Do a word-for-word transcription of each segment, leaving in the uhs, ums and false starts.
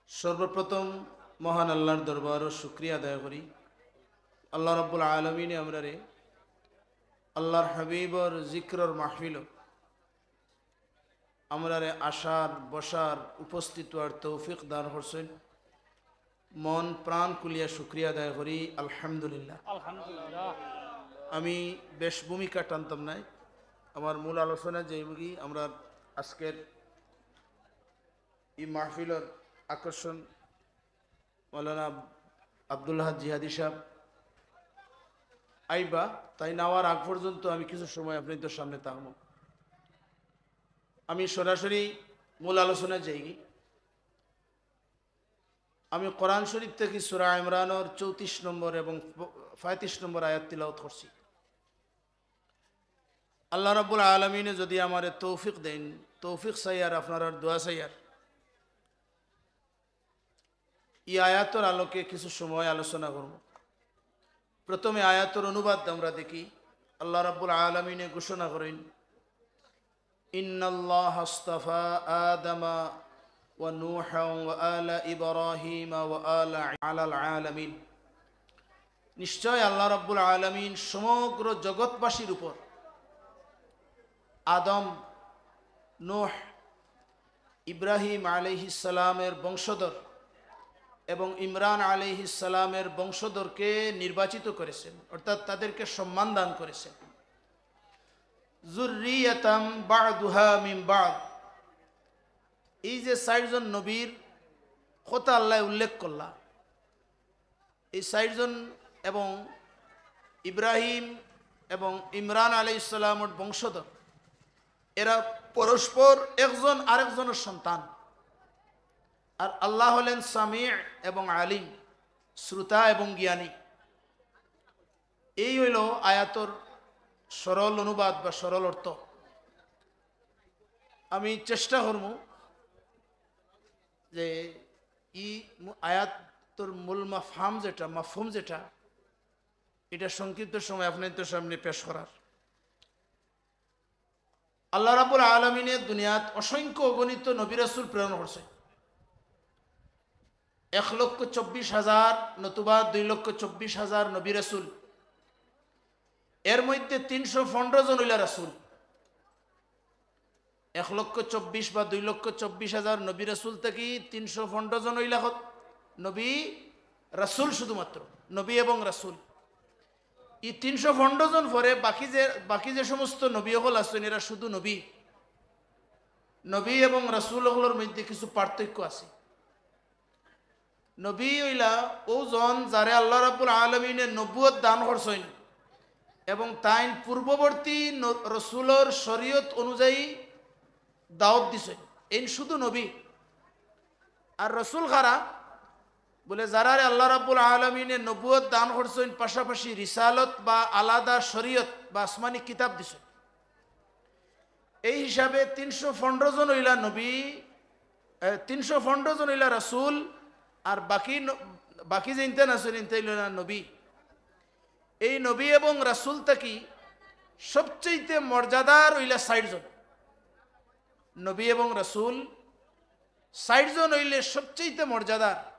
সর্বপ্রথম মহান আল্লাহর দরবারো শুকরিয়া আদায় করি। আল্লাহ রাব্বুল আলামিনে আমরারে আল্লাহর হাবিবর জিক্রর মাহফিলো আমরারে আসার, বসার, উপস্থিত হওয়ার তৌফিক দান করছেন। মন প্রাণ খুলিয়া শুকরিয়া আদায় করি, আলহামদুলিল্লাহ। আলহামদুলিল্লাহ। আমি বেশ ভূমিকা টানতাম নাই, আমার মূল আলোচনা যেইবগি আমরা আজকের এই মাহফিলর আকর্ষণ মাওলানা আব্দুল্লাহ জিহাদি সাহেব আইবা, তাইন আওয়ার আগ পর্যন্ত আমি কিছু সময় আপনাদের সামনে থাকবো। আমি সরাসরি মূল আলোচনায় যাইগি। আমি কোরআন শরীফ থেকে সূরা ইমরানর চৌত্রিশ নম্বর এবং পঁয়ত্রিশ নম্বর আয়াত তিলাওয়াত করছি। আল্লাহ রাব্বুল আলামিনে যদি আমারে তৌফিক দেন, তৌফিক চাইয়ার, আপনারার দোয়া চাইয়ার, এই আয়াতর আলোকে কিছু সময় আলোচনা করব। প্রথমে আয়াতর অনুবাদ আমরা দেখি। আল্লাহ রাব্বুল আলামিনে ঘোষণা করেন, "ইন্নাল্লাহ আস্তাফা আদামা ওয়া নূহা ওয়া আলা ইব্রাহিমা ওয়া আলা, আলাল আলামিন।" নিশ্চয় আল্লাহ রাব্বুল আলামিন সমগ্র জগৎবাসীর উপর আদম, নূহ, ইব্রাহিম আলাইহিস সালামের বংশধর এবং ইমরান আলাইহিস সালামের বংশধরকে নির্বাচিত করেছেন, অর্থাৎ তাদেরকে সম্মান দান করেছেন। যুররিয়াতাম বা'দুহা মিন বা'দ। এই যে চারজন নবীর কথা আল্লাহ উল্লেখ করলা, এই চারজন এবং ইব্রাহিম এবং ইমরান আলাইহিস সালামর বংশধর, এরা পরস্পর একজন আরেকজনের সন্তান। আর আল্লাহ হলেন সামি' এবং আলিম, শ্রোতা এবং জ্ঞানী। এই হইল আয়াতর সরল অনুবাদ বা সরল অর্থ। আমি চেষ্টা করমু যে এই মু-, আয়াতর মূল মাফহাম যেটা, মাফহুম যেটা, এটা সংক্ষিপ্ত সময় আপনাদের সামনে পেশ করার। আল্লাহ রাব্বুল আলামিনে দুনিয়াত অসংখ্য অগণিত নবী রাসূল প্রেরণ করছে। এক লক্ষ চব্বিশ হাজার নতুবা দুই লক্ষ চব্বিশ হাজার নবী রাসূল, এর মধ্যে তিনশো পনেরো জন হইলা রাসূল। এক লক্ষ চব্বিশ বা দুই লক্ষ চব্বিশ হাজার নবী রাসূল থাকি তিনশো পনেরো জন হইলা হত-, নবী রাসূল, শুধুমাত্র নবী এবং রাসূল। এই তিনশো পনেরো জন পরে বাকি যে, বাকি যে সমস্ত নবী অকল আছেন, এরা শুধু নবী। নবী এবং রাসূল অকলর মধ্যে কিছু পার্থক্য আছে। নবী হইলা ও জন যারে আল্লাহ রাব্বুল আলামিনে নবুয়ত দান করছেন এবং তাইন পূর্ববর্তী ন-, রসুলর শরীয়ত অনুযায়ী দাওয়াত দিছেন, এইন শুধু নবী। আর রসুল কারা? বলে, যারারে আল্লাহ রাব্বুল আলামিনে নবুয়ত দান করছেন, পাশাপাশি রিসালত বা আলাদা শরীয়ত বা আসমানি কিতাব দিছেন। এই হিসাবে তিনশো পনেরো জন হইলা নবী, এ, তিনশো পনেরো জন হইলা রাসূল, আর বাকি ন-, বাকি যেইনতা আছেন, এইনতা হইলা নবী। এই নবী এবং রাসূল থাকি সবচেয়ে মর্যাদার হইলা ষাট জন। নবী এবং রাসূল ষাট জন হইলে সবচেয়ে মর্যাদার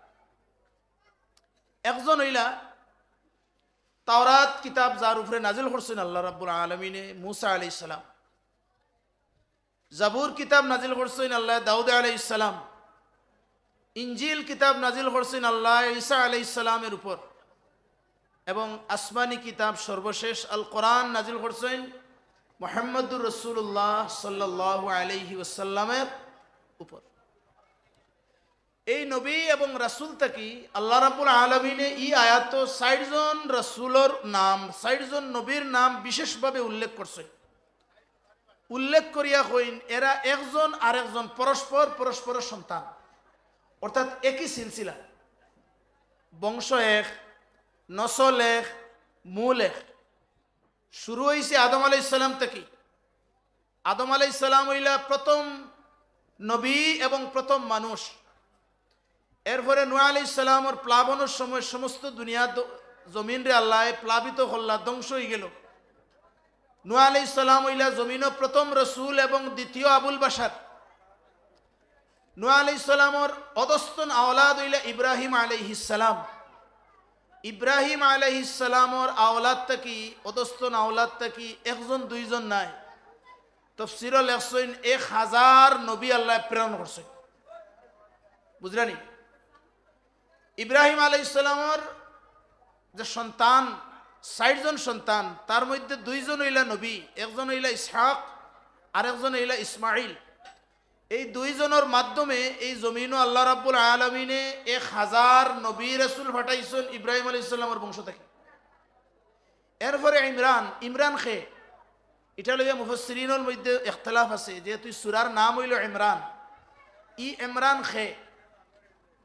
একজন হইলা তাওরাত কিতাব, যার উপরে নাজিল করছেন আল্লাহ রাব্বুল আলামিনে মুসা আলাইহিস সালাম। জাবুর কিতাব নাজিল করছেন আল্লাহ দাউদ আলাইহিস সালাম। ইঞ্জিল কিতাব নাজিল করছেন আল্লাহ ঈসা আলাইহিস সালামের উপর। এবং আসমানি কিতাব সর্বশেষ আল কোরআন নাজিল করছেন মুহাম্মদুর রাসূলুল্লাহ সাল্লাল্লাহু আলাইহি ওয়াসাল্লামের উপর। এই নবী এবং রাসূল থাকি আল্লাহ রাব্বুল আলামিনে এই আয়াতো ষাট জন রাসূলর নাম, ষাট জন নবীর নাম বিশেষভাবে উল্লেখ করছেন। উল্লেখ করিয়া কইন, এরা একজন আরেকজন পরস্পর পরস্পরের সন্তান, অর্থাৎ একই সিলসিলা, বংশ এক, নসল এক, মূল এক। শুরু হইছে আদম আলাইহিস সালাম থাকি। আদম আলাইহিস সালাম হইলা প্রথম নবী এবং প্রথম মানুষ। এরপরে নূহ আলাইহিস সালামর প্লাবনের সময় সমস্ত দুনিয়া দ-, জমিনরে আল্লাহ প্লাবিত করলা, ধ্বংস হয়ে গেল। নূহ আলাইহিস সালাম হইলা জমিনও প্রথম রসুল এবং দ্বিতীয় আবুল বাশার। নূহ আলাইহিস সালামর অধস্তন আওলাদ অইলা ইব্রাহিম আলাইহিস সালাম। ইব্রাহিম আলাইহিস সালামর আওলাদ থাকি, অধস্তন আওলাদ থাকি একজন দুইজন নায়, তফসিরো লেখছইন এক হাজার নবী আল্লায় প্রেরণ করছইন। বুঝরানি? ইব্রাহিম আলাইহিস সালামর যে সন্তান, ষাইট জন সন্তান, তার মধ্যে দুইজন অইলা নবী, একজন অইলা ইসহাক, আরেকজন অইলা ইসমাইল। এই দুইজনর মাধ্যমে এই জমিনো আল্লাহ রাব্বুল আলামিনে এক হাজার নবী রাসূল পাঠাইছইন ইব্রাহিম আলাইহিস সালামর বংশ থাকি। এরপরে ইমরান, ইমরান খে? ইটা লইয়া মুফাসসিরিনর মধ্যে ইখতিলাফ আছে, যেহেতু ই সূরার নাম অইলো ইমরান। ই ইমরান খে?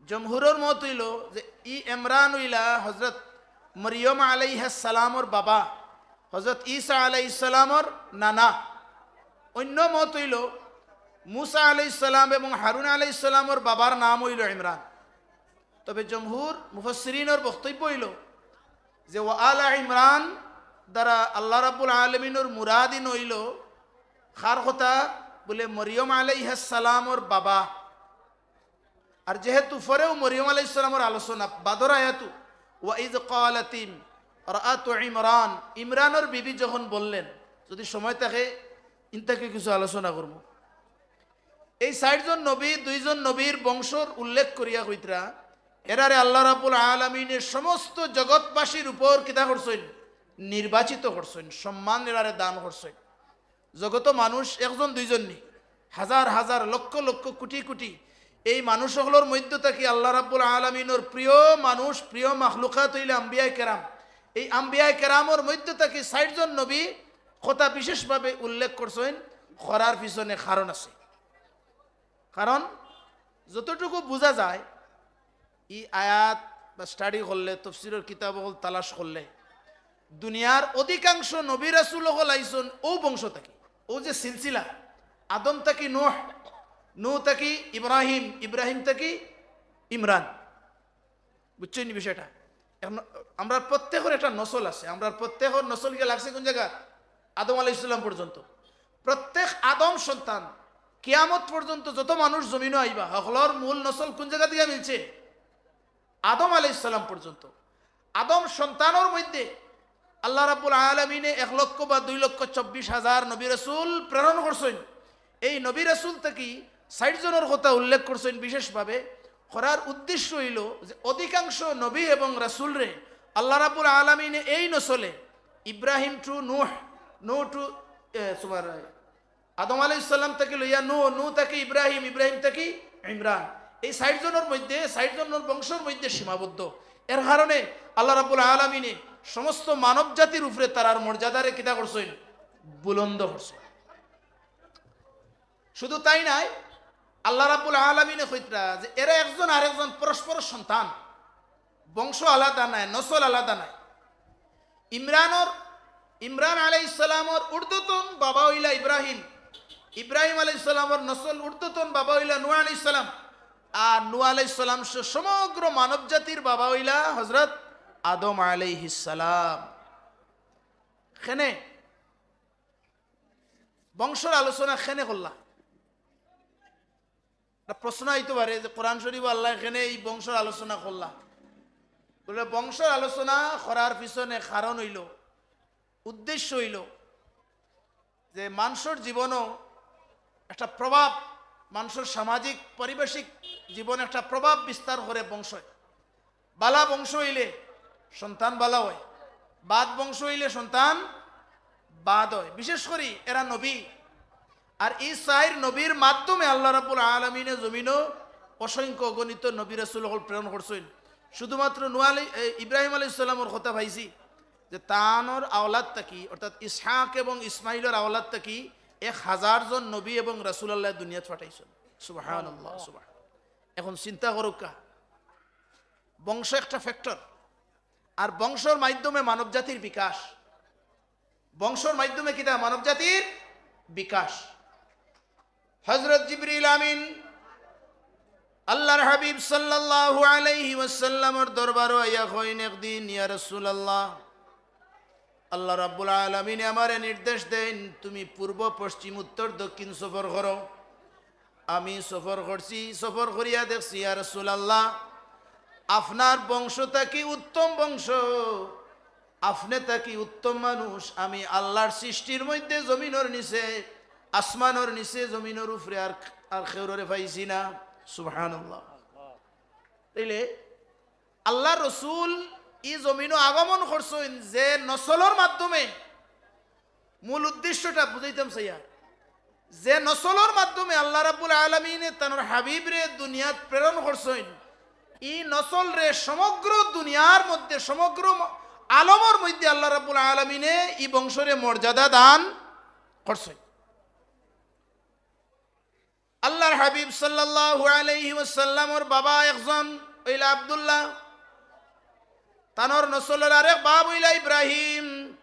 জমহুরর মত অইলো যে ই ইমরান অইলা হযরত মরিয়ম আলাইহাস সালামর বাবা, হযরত ঈসা আলাইহিস সালামর নানা। অইন্য মত অইলো মুসা আলাইহিস সালাম এবং হারুন আলাইহিস সালামর বাবার নাম অইলো ইমরান। তবে জমহুর মুফাসসিরিনর বক্তব্য অইলো যে ওয়া আলা ইমরান দ্বারা আল্লাহ রাব্বুল আলামিনর মুরাদ ইনো অইলো কার কথা? বলে মরিয়ম আলাইহাস সালামর বাবা। আর যেহেতু পরেও মরিয়ম আলাইহিস সালামর আলোচনা, বাদর আয়াতু, "ওয়া ইয ক্বালাতিম রাআতু ইমরান", ইমরানর বিবি যখন বললেন, যদি সময় থাকে, ইন থাকি কিছু আলোচনা করমু। এই ষাইট জন নবী, দুইজন নবীর বংশর উল্লেখ করিয়া কইতরা, এরারে আল্লাহ রাব্বুল আলামিনে সমস্ত জগৎবাসীর উপর কিতা করছইন? নির্বাচিত করছইন, সম্মান এরারে দান করছইন। জগতো মানুষ একজন দুইজন নি, হাজার হাজার, লক্ষ লক্ষ, কোটি কোটি। এই মানুষ অকলর মধ্য থাকি আল্লাহ রাব্বুল আলামিনর প্রিয় মানুষ, প্রিয় মাখলুকাত অইলা আম্বিয়ায়ে কেরাম। এই আম্বিয়ায়ে কেরামর মধ্য থাকি ষাইট জন নবী কথা বিশেষভাবে উল্লেখ করছইন, করার পিছনে কারণ আছে। কারণ যতটুকু বুঝা যায়, ই আয়াত বা study করলে, তফসিরর কিতাব অকল তালাশ করলে, দুনিয়ার অধিকাংশ নবী রাসূল অকল আইছইন অউ বংশ থাকি। অউ যে সিলসিলা, আদম থাকি নূহ, নূহ থাকি ইব্রাহিম, ইব্রাহিম থাকি ইমরান। বুঝছইন নি বিষয়টা? এখন আমরার প্রত্যেকর একটা নসল আছে। আমরার প্রত্যেকর নসল গিয়া লাগছে কোন জাগাত? আদম আলাইহিস সালাম পর্যন্ত। প্রত্যেক আদম সন্তান, কিয়ামত পর্যন্ত যত মানুষ জমিনো আইবা, হকলর মূল নসল কোন জাগা থাকি মিলছে? আদম আলাইহিস সালাম পর্যন্ত। আদম সন্তানর মধ্যে আল্লাহ রাব্বুল আলামিনে এক লক্ষ বা দুই লক্ষ চব্বিশ হাজার নবী রাসূল প্রেরণ করছইন। এই নবী রাসূল থাকি ষাইট জনর কথা উল্লেখ করছইন বিশেষভাবে। করার উদ্দেশ্য অইলো যে অধিকাংশ নবী এবং রাসূলরে আল্লাহ রাব্বুল আলামিনে এই নসলে, ইব্রাহিম to নূহ, নূহ to, এ, সুমার, আদম আলাইহিস সালাম থাকি লইয়া নূহ, নূহ থাকি ইব্রাহিম, ইব্রাহিম থাকি ইমরান, এই ষাইট জনর মধ্যে, ষাইট জনর বংশর মধ্যে সীমাবদ্ধ। এর কারণে আল্লাহ রাব্বুল আলামিনে সমস্ত মানব জাতির উপরে তারার মর্যাদারে কিতা করছইন? বুলন্দ করছইন। শুধু তাই নায়, আল্লাহ রাব্বুল আলামিনে কইতরা যে এরা একজন আরেকজন পরস্পর সন্তান, বংশ আলাদা নায়, নসল আলাদা নায়। ইমরানর, ইমরান আলাইহিস সালামর ঊর্ধ্বতন বাবা অইলা ইব্রাহিম, ইব্রাহিম আলাইহিস সালামর নসল ঊর্ধ্বতন বাবা অইলা নূহ আলাইহিস সালাম, আর নূহ আলাইহিস সালাম সহ সমগ্র মানব জাতির বাবা অইলা হযরত আদম আলাইহিস সালাম। কেনে বংশর আলোচনা কেনে করলা? একটা প্রশ্ন আইতো পারে যে কোরআন শরীফো আল্লায় কেনে ই বংশর আলোচনা করলা? বলে, বংশর আলোচনা করার পিছনে কারণ অইলো, উদ্দেশ্য অইলো যে মানষর জীবনো একটা প্রভাব, মানষর সামাজিক পারিপার্শ্বিক জীবনে একটা প্রভাব বিস্তার করে বংশয়। বালা বংশ অইলে সন্তান বালা অয়, বাদ বংশ অইলে সন্তান বাদ অয়। বিশেষ করি এরা নবী, আর ই চাইর নবীর মাধ্যমে আল্লাহ রাব্বুল আলামিনে জমিনো অসংখ্য অগণিত নবী রাসূল অকল প্রেরণ করছইন। শুধুমাত্র নূহ আলাই-, এ, ইব্রাহিম আলাইহিস সালামর কথা পাইছি যে তানর আওলাদ থাকি, অর্থাৎ ইসহাক এবং ইসমাইলর আওলাদ থাকি এক হাজার জন নবী এবং রাসূল আল্লায় দুনিয়াত পাঠাইছইন। সুবহানাল্লাহ, সুবহান। এখন চিন্তা করউক্কা, বংশ একটা factor, আর বংশর মাধ্যমে মানব জাতির বিকাশ। বংশর মাধ্যমে কিতা? মানব জাতির বিকাশ। হযরত জিবরিল আমিন আল্লাহর হাবিব সাল্লাল্লাহু আলাইহি ওয়াসাল্লামর দরবারো আইয়া কইন একদিন, "ইয়া রাসূলুল্লাহ, আল্লাহ রাব্বুল আলামিনে আমারে নির্দেশ দেইন, তুমি পূর্ব, পশ্চিম, উত্তর, দক্ষিণ সফর করো। আমি সফর করছি, সফর করিয়া দেখছি, ইয়া রাসূলুল্লাহ, আপনার বংশ থাকি উত্তম বংশ, আপনে থাকি উত্তম মানুষ আমি আল্লাহর সৃষ্টির মধ্যে, জমিনর নিচে, আসমানর নিচে, জমিনর উপরে আর, আর কেউররে পাইছি না। সুবহানাল্লাহ। তাইলে আল্লাহর রসুল ই জমিনো আগমন করছইন যে নসলর মাধ্যমে, মূল উদ্দেশ্যটা বুঝাইতাম চাইয়া, যে নসলর মাধ্যমে আল্লাহ রাব্বুল আলামিনে তানর হাবিবরে দুনিয়াত প্রেরণ করছইন, ই নসলরে সমগ্র দুনিয়ার মধ্যে, সমগ্র ম-, আলমর মধ্যে আল্লাহ রাব্বুল আলামিনে ই বংশরে মর্যাদা দান করছইন। আল্লাহর হাবিব সাল্লাল্লাহু আলাইহি ওয়াসাল্লামর বাবা একজন অইলা আব্দুল্লাহ, তানর নসলর আরেক বাপ অইলা ইব্রাহিম।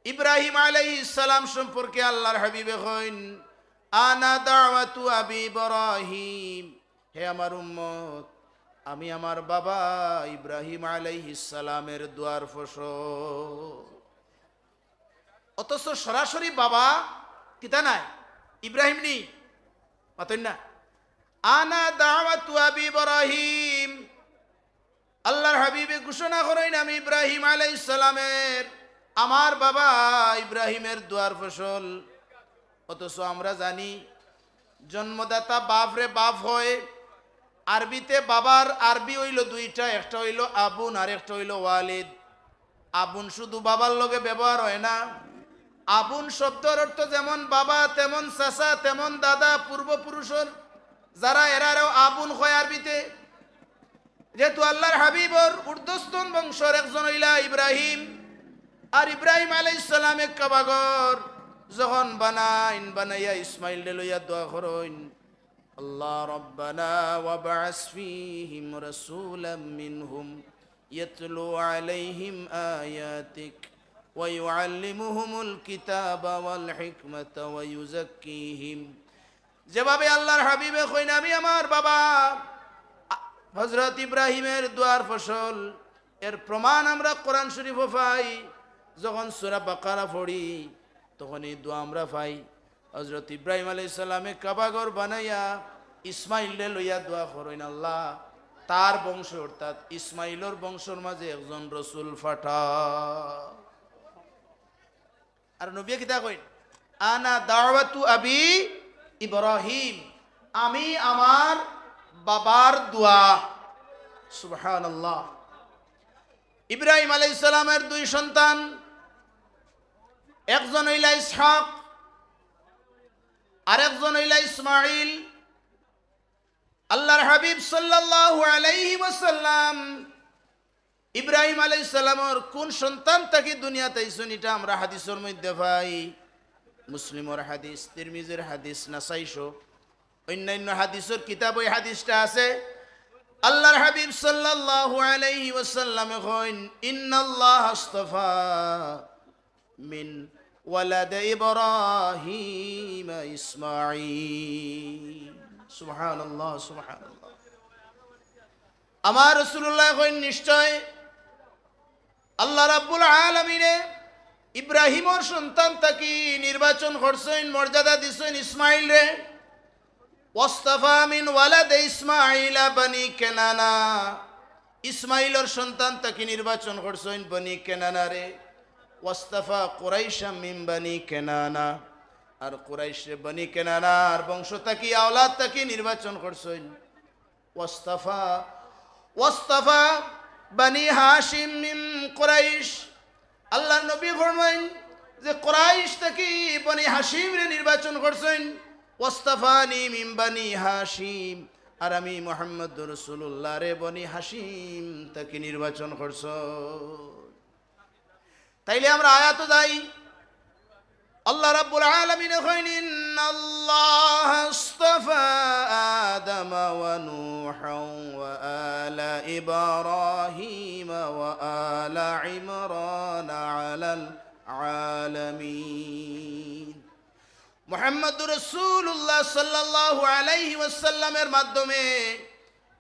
ইব্রাহিম আলাইহিস সালাম সম্পর্কে আল্লাহর হাবিবে কইন, "আনা দাওয়াতু আবি ইব্রাহিম।" হে আমার উম্মত, আমি আমার বাবা ইব্রাহিম আলাইহিস সালামের দুয়ার ফসল। অথচ সরাসরি বাবা কিতা নায়, ইব্রাহিম নি? মাতইন না? "আনা দাওয়াতু আবি ইব্রাহিম।" আল্লাহর হাবিবে ঘোষণা করইন, "আমি ইব্রাহিম আলাইহিস সালামের, আমার বাবা ইব্রাহিমের দুয়ার ফসল।" অথচ আমরা জানি, জন্মদাতা বাপরে বাপ কয়। আরবিতে বাবার আরবি অইলো দুইটা, একটা অইলো আবুন আর একটা অইলো ওয়ালিদ। আবুন শুধু বাবার লগে ব্যবহার হয় না। আবুন শব্দর অর্থ যেমন বাবা, তেমন চাচা, তেমন দাদা, পূর্বপুরুষর যারা, এরারেও আবুন কয় আরবিতে। যেহেতু আল্লাহর হাবিবর ঊর্ধ্বতন বংশর একজন অইলা ইব্রাহিম, আর ইব্রাহিম আলাইহিস সালামে কাবাঘর যখন বানাইন, বানাইয়া ইসমাইলরে লইয়া দোয়া করইন, "আল্লাহ রাব্বানা ওয়াবআস ফীহিম রাসূলাম মিনহুম ইয়াতলু আলাইহিম আয়াতিক ওয়া ইউআল্লিমুহুমুল কিতাবা ওয়াল হিকমাতা ওয়া ইউযাক্কিহিম।" যেভাবে আল্লাহর হাবিবে কইন, "আমি আমার বাবা আ-, হযরত ইব্রাহিমের দুয়ার ফসল", এর প্রমাণ আমরা কোরআন শরীফও পাই। যখন সূরা বাকারা পড়ি, তখন এই দোয়া আমরা পাই। হযরত ইব্রাহিম আলাইহিস সালামে কাবাঘর বানাইয়া ইসমাইলরে লইয়া দোয়া করইন, "আল্লাহ, তার বংশ অর্থাৎ ইসমাইলর বংশর মাঝে একজন রসুল পাঠা।" আর নবিয়ে কিতা কইন? "আনা দাওয়াতু আবি ইব্রাহিম", আমি আমার বাবার দোয়া। সুবহানাল্লাহ। ইব্রাহিম আলাইহিস সালামের দুই সন্তান, একজন অইলা ইসহাক, আরেকজন অইলা ইসমাইল। আল্লাহর হাবিব সাল্লাল্লাহু আলাইহি ওয়াসাল্লাম ইব্রাহিম আলাইহিস সালামর কোন সন্তান থাকি দুনিয়াত আইছইন, ইটা আমরা হাদিসর মধ্যে পাই। মুসলিমর হাদিস, তিরমিজির হাদিস, নাসাই সহ অন্যান্য হাদিসর কিতাব ওই হাদিসটা আছে। আল্লাহর হাবিব সাল্লাল্লাহু আলাইহি ওয়াসাল্লামে কইন, "ইন্নাল্লাহ আস্তাফা মিন ওয়ালাদে ইব্রাহিম ইসমাঈল।" সুবহানাল্লাহ, সুবহানাল্লাহ। আমার রাসূলুল্লাহ কইন, নিশ্চয় আল্লাহ রাব্বুল আলামিনে ইব্রাহিমর সন্তান থাকি নির্বাচন করছইন, মর্যাদা দিছইন ইসমাইলরে। "ওয়াস্তাফা মিন ওয়ালাদে ইসমাইলা বানি কেনানা।" ইসমাইলর সন্তান থাকি নির্বাচন করছইন বনি কেনানারে। "ওয়াস্তাফা কুরাইশা মিন বানি কেনানা।" আর কুরাইশরে বনি কেনানার বংশ থাকি, আওলাদ থাকি নির্বাচন করছইন। "ওয়াস্তাফা, ওয়াস্তাফা বানি হাশিম মিন কুরাইশ।" আল্লাহর নবী ফরমাইন যে কুরাইশ থাকি বনি হাশিমরে নির্বাচন করছইন। "ওয়াস্তাফানি মিন বানি হাশিম।" আর আমি মুহাম্মদুর রাসূলুল্লাহরে বনি হাশিম থাকি নির্বাচন করছইন। তাইলে আমরা আয়াতো যাই। আল্লাহ রাব্বুল আলামিনে কইন, "ইন্নাল্লাহা আসতাফা আদামা ওয়া নূহা ওয়া আলা ইব্রাহিমা ওয়া আলা ইমরানা আলাল আলামিন।" মুহাম্মদুর রাসূলুল্লাহ সাল্লাল্লাহু আলাইহি ওয়াসাল্লামের মাধ্যমে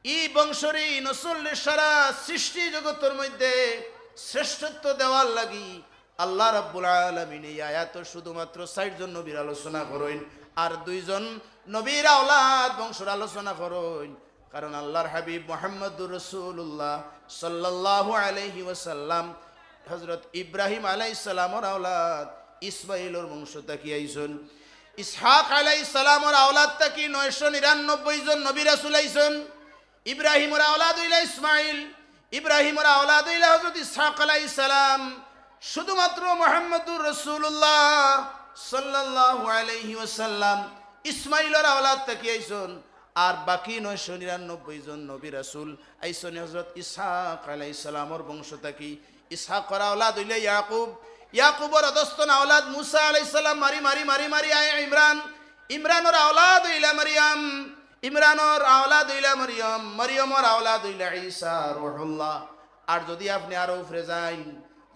ই বংশর ই নসলরে সারা সৃষ্টি জগতর মধ্যে শ্রেষ্ঠত্ব দেওয়ার লাগি আল্লাহ রাব্বুল আলামিনে এই আয়াতো শুধুমাত্র চাইরজন নবীর আলোচনা করইন, আর দুইজন নবীর আওলাদ বংশর আলোচনা করইন। কারণ আল্লাহর হাবিব মুহাম্মদুর রাসূলুল্লাহ সাল্লাল্লাহু আলাইহি ওয়াসাল্লাম হযরত ইব্রাহিম আলাইহিস সালামর আওলাদ ইসমাইলর বংশ থাকি আইছইন। ইসহাক আলাইহিস সালামর আওলাদ থাকি নয়শো নিরানব্বই জন নবী রাসূল আইছইন। ইব্রাহিমর আওলাদ অইলা ইসমাইল, ইব্রাহিমর আওলাদ অইলা হযরত ইসহাক আলাইহিস সালাম। শুধুমাত্র মুহাম্মদুর রাসূলুল্লাহ সাল্লাল্লাহু আলাইহি ওয়াসাল্লাম ইসমাইলর আওলাদ থাকি আইছইন। আর বাকি নয়শো নিরানব্বই জন নবী রাসূল আইছইন হযরত ইসহাক আলাইহিস সালামর বংশ থাকি। ইসহাকর আওলাদ অইলা ইয়াকুব, ইয়াকুবর অধস্তন আওলাদ মুসা আলাইহিস সালাম মারি মারি মারি মারি আয় ইমরান, ইমরানর আওলাদ অইলা মারিয়াম, ইমরানর আওলাদ অইলা মরিয়ম, মরিয়মর আওলাদ অইলা ঈসা রুহুল্লাহ। আর যুদি আপনে আরো উপরে যাইন,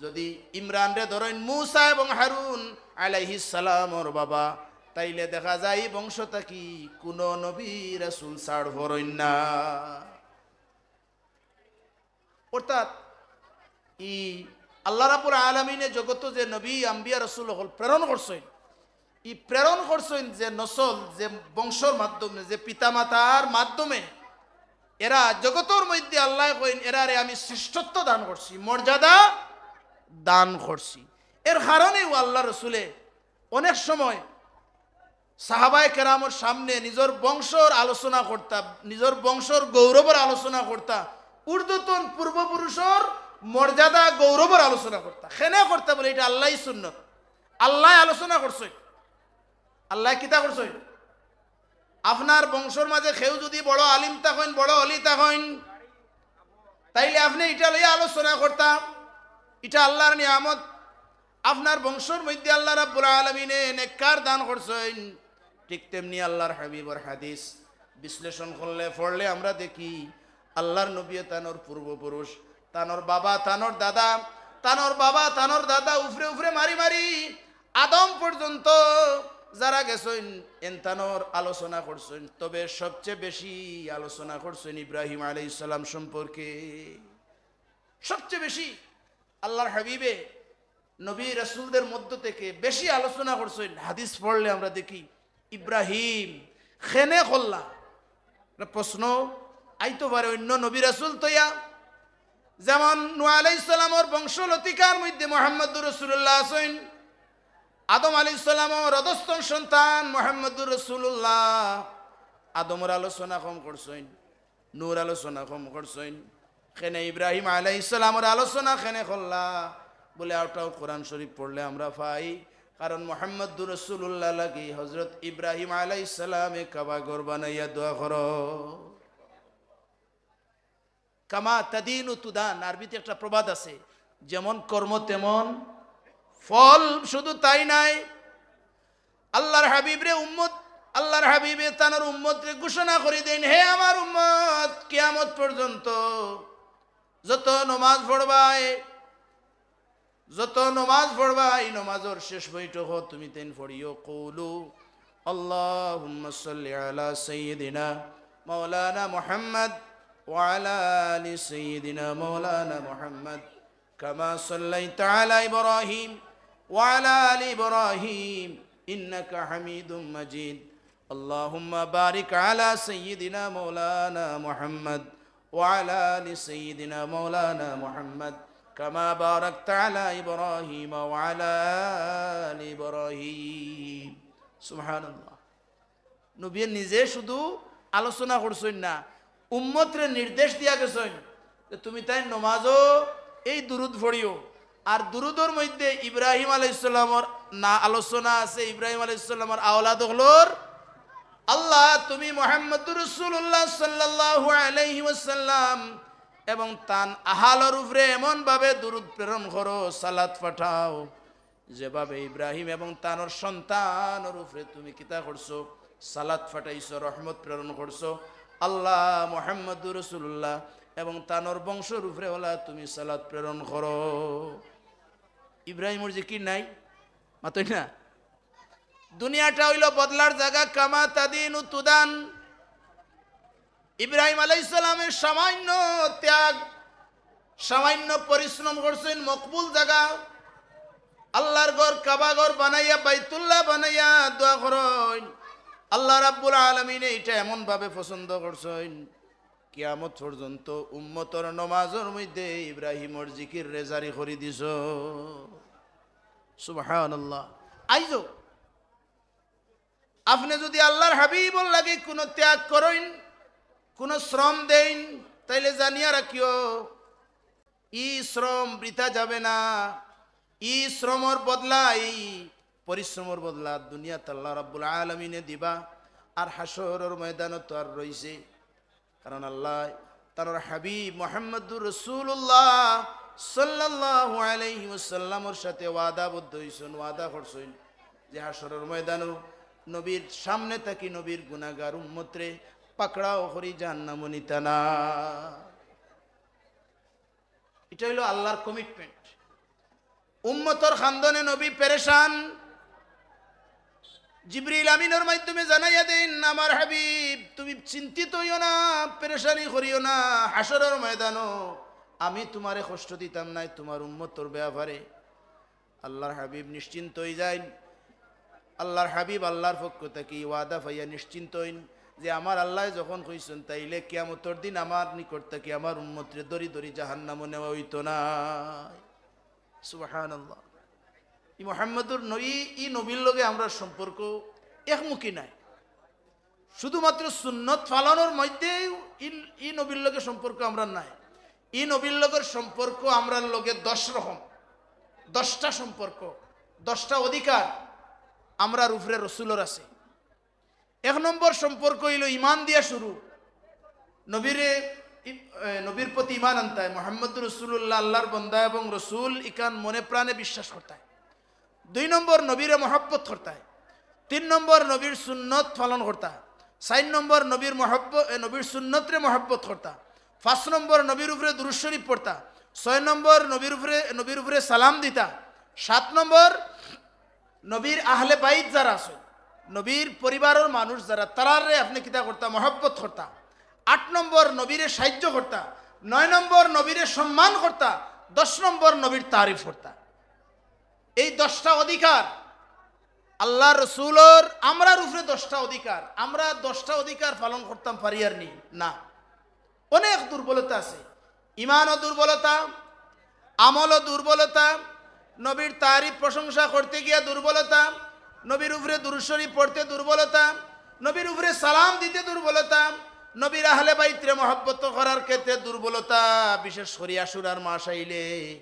যুদি ইমরানরে ধরইন, মুসা এবং হারুন আলাইহিস সালামর বাবা, তাইলে দেখা যায় ই বংশ থাকি কুনু নবী রাসূল ছাড় পড়ইন না। অর্থাৎ ই আল্লাহ রাব্বুল আলামিনে জগতো যে নবী, আম্বিয়া, রাসূল অকল প্রেরণ করছইন, ই প্রেরণ করছইন যে নসল, যে বংশর মাধ্যমে, যে পিতামাতার মাধ্যমে, এরা জগতর মধ্যে আল্লায় কইন, এরারে আমি শ্রেষ্ঠত্ব দান করছি, মর্যাদা দান করছি। এর কারণেউ আল্লাহ রসুলে অনেক সময় সাহাবায়ে কেরামর সামনে নিজর বংশর আলোচনা করতা, নিজর বংশর গৌরবর আলোচনা করতা, ঊর্ধ্বতন পূর্বপুরুষর মর্যাদা গৌরবর আলোচনা করতা। কেনে করতা বুলে, ইটা আল্লায় সুন্নত, আল্লায় আলোচনা করছইন। আল্লায় কিতা করছইন? আপনার বংশর মাঝে কেউ যুদি বড় আলিম থাকইন, বড় অলি থাকইন, তাইলে আপনে ইটা লইয়া আলোচনা করতা, ইটা আল্লাহর নিয়ামত। আপনার বংশর মধ্যে আল্লাহ রাব্বুল আলামিনে নেককার দান করছইন। ঠিক তেমনি আল্লাহর হাবিবর হাদিস বিশ্লেষণ করলে, পড়লে আমরা দেখি আল্লাহর নবীয়ে তানর পূর্বপুরুষ, তানর বাবা, তানর দাদা, তানর বাবা, তানর দাদা, উপরে উপরে মারি মারি আদম পর্যন্ত যারা গেছইন, এন তানর আলোচনা করছইন। তবে সবচেয়ে বেশি আলোচনা করছইন ইব্রাহিম আলাইহিস সালাম সম্পর্কে। সবচেয়ে বেশি আল্লাহর হাবিবে নবী রাসূলদের মধ্য থেকে বেশি আলোচনা করছইন। হাদিস পড়লে আমরা দেখি ইব্রাহিম কেনে করলা। একটা প্রশ্ন আইতো পারে অন্য নবী রাসূল তইয়া, যেমন নূহ আলাইহিস সালামর বংশলতিকার মধ্যে মুহাম্মদুর রাসূলুল্লাহ আছইন, আদম আলাইহিস সালামর অধস্তন সন্তান মুহাম্মদুর রাসূলুল্লাহ, আদমর আলোচনা কম করছইন, নূহর আলোচনা কম করছইন, কেনে ইব্রাহিম আলাইহিস সালামর আলোচনা কেনে করলা? বুলে, অটাও কোরআন শরীফ পড়লে আমরা পাই, কারণ মুহাম্মদুর রাসূলুল্লাহ লাগি হযরত ইব্রাহিম আলাইহিস সালামে কাবা ঘর বানাইয়া দোয়া করো। কামা তাদিনু তুদান, আরবিতে একটা প্রবাদ আছে, যেমন কর্ম তেমন ফল। শুধু তাই নাই, আল্লাহর হাবিবরে উম্মত, আল্লাহর হাবিবে তানর উম্মতরে ঘোষণা করি দেইন, হে আমার উম্মত, কিয়ামত পর্যন্ত যত নমাজ পড়বায়, যত নমাজ পড়বায়, ই নমাজর শেষ বৈঠকো তুমি তাইন পড়িও, কৌলু আল্লাহুম্মা সাল্লি আলা সাইয়্যিদিনা মাওলানা মুহাম্মদ ওয়া আলা আলি সাইয়্যিদিনা মাওলানা মুহাম্মদ কামা সাল্লাইতা আলা ইব্রাহিম ওয়া আলা আলি ইব্রাহিম ইন্নাকা হামিদুম মাজিদ। আল্লাহুম্মা বারিক আলা সাইয়্যিদিনা মাওলানা মুহাম্মদ ওয়া আলা আলি সাইয়্যিদিনা মাওলানা মুহাম্মদ কামা বারাকতা আলা ইব্রাহিম ওয়া আলা আলি ইব্রাহিম। সুবহানাল্লাহ। নবীয়ে নিজে শুধু আলোচনা করছইন না, উম্মতরে নির্দেশ দিয়া গেছইন যে তুমি তাইন নমাজো এই দুরুদ পড়িও। আর দুরুদর মধ্যে ইব্রাহিম আলাইহিস সালামর না আলোচনা আছে, ইব্রাহিম আলাইহিস সালামর আওলাদ অকলর, আল্লাহ তুমি মুহাম্মদুর রাসূলুল্লাহ সাল্লাল্লাহু আলাইহি ওয়াসাল্লাম এবং তান আহালর উপরে এমন ভাবে দুরুদ প্রেরণ করো, সালাত পাঠাও, যেভাবে ইব্রাহিম এবং তানর সন্তানর উপরে তুমি কিতা করছো, সালাত পাঠাইছো, রহমত প্রেরণ করছো। আল্লাহ মুহাম্মদুর রাসূলুল্লাহ এবং তানর বংশর উপরে ওলা তুমি সালাত প্রেরণ করো। ইব্রাহিমর জিকির নাই? মাতই না। দুনিয়াটা অইলো বদলার জাগা, কামা তাদিনু তুদান। ইব্রাহিম আলাইহিস সালামে সামান্য ত্যাগ, সামান্য পরিশ্রম করছইন, মকবুল জাগা। আল্লাহর ঘর, কাবা ঘর বানাইয়া, বাইতুল্লাহ বানাইয়া দোয়া করইন। আল্লাহ রাব্বুল আলামিনে ইটা এমন ভাবে পছন্দ করছইন, কিয়ামত পর্যন্ত উম্মতর নমাজর মধ্যে ইব্রাহিমর জিকিররে জারি করি দিছইন। সুবহানাল্লাহ। আইজও আপনে যুদি আল্লাহর হাবিবর লাগি কুনু ত্যাগ করইন, কুনু শ্রম দেইন, তাইলে জানিয়া রাখিও, ই শ্রম বৃথা যাবে না। ই শ্রমর বদলা, ই পরিশ্রমর বদলা দুনিয়াত আল্লাহ রাব্বুল আলামিনে দিবা, আর হাশরর ময়দানো তো আর রইছে। কারণ আল্লাহ তানর হাবিব মুহাম্মদুর রাসূলুল্লাহ সাল্লাল্লাহু আলাইহি ওয়াসাল্লামর সাথে ওয়াদাবদ্ধ অইছইন, ওয়াদা করছইন যে হাশরর ময়দানো নবীর সামনে থাকি নবীর গুনাহগার উম্মতরে পাকড়াও করি জাহান্নামো নিতা না। ইটা অইলো আল্লাহর commitment। উম্মতর খান্দনে নবী পেরেশান। জিবরিল আমিনর মাধ্যমে জানাইয়া দেইন, "আমার হাবিব, তুমি চিন্তিত অইও না, পেরেশানি করিও না। হাশরর ময়দানো আমি তুমারে কষ্ট দিতাম নায় তুমার উম্মতর ব্যাপারে।" আল্লাহর হাবিব নিশ্চিন্ত অইযাইন। আল্লাহর হাবিব আল্লাহর পক্ষ থাকি ওয়াদা পাইয়া নিশ্চিন্ত অইন যে আমার আল্লায় যখন কইছইন, তাইলে কিয়ামতর দিন আমার নিকট থাকি আমার উম্মতরে ধরি ধরি জাহান্নামো নেওয়া অইতো নায়। সুবহানাল্লাহ। ই মুহাম্মদুর ন-, ই, ই নবীর লগে আমরার সম্পর্ক একমুখী নায়। শুধুমাত্র সুন্নত পালনর মধ্যেই ই, ই নবীর লগে সম্পর্ক আমরার নায়। ই নবীর লগর সম্পর্ক আমরার লগে দশ রকম, দশটা সম্পর্ক, দশটা অধিকার আমরার উপরে রসুলর আছে। এক নম্বর সম্পর্ক অইলো ইমান দিয়া শুরু। নবীরে, ই-, এ, নবীর প্রতি ইমান আনতায়, মুহাম্মদুর রাসূলুল্লাহ আল্লাহর বন্দা এবং রসুল, ইখান মনে প্রাণে বিশ্বাস করতায়। দুই নম্বর নবীরে মহব্বত করতায়। তিন নম্বর নবীর সুন্নত পালন করতা। চাইর নম্বর নবীর মহব্ব-, এ, নবীর সুন্নতরে মহব্বত করতা। পাঁচ নম্বর নবীর উপরে দুরূদ শরীফ পড়তা। ছয় নম্বর নবীর উপরে, নবীর উপরে সালাম দিতা। সাত নম্বর নবীর আহলে বাইত যারা আছে, নবীর পরিবারর মানুষ যারা, তারারে আপনে কিতা করতা? মহব্বত করতা। আট নম্বর নবীরে সাহায্য করতা। নয় নম্বর নবীরে সম্মান করতা। দশ নম্বর নবীর তারিফ করতা। এই দশটা অধিকার আল্লাহর রসুলর, আমরার উপরে দশটা অধিকার, আমরা দশটা অধিকার পালন করতাম পারিয়ার নি? না, অনেক দুর্বলতা আছে। ইমানও দুর্বলতা, আমলও দুর্বলতা, নবীর তারিফ প্রশংসা করতে গিয়া দুর্বলতা, নবীর উপরে দুরূদ শরীফ পড়তে দুর্বলতা, নবীর উপরে সালাম দিতে দুর্বলতা, নবীর আহলে বাইতরে মহব্বত করার ক্ষেত্রে দুর্বলতা, বিশেষ করি আশুরার মাস আইলে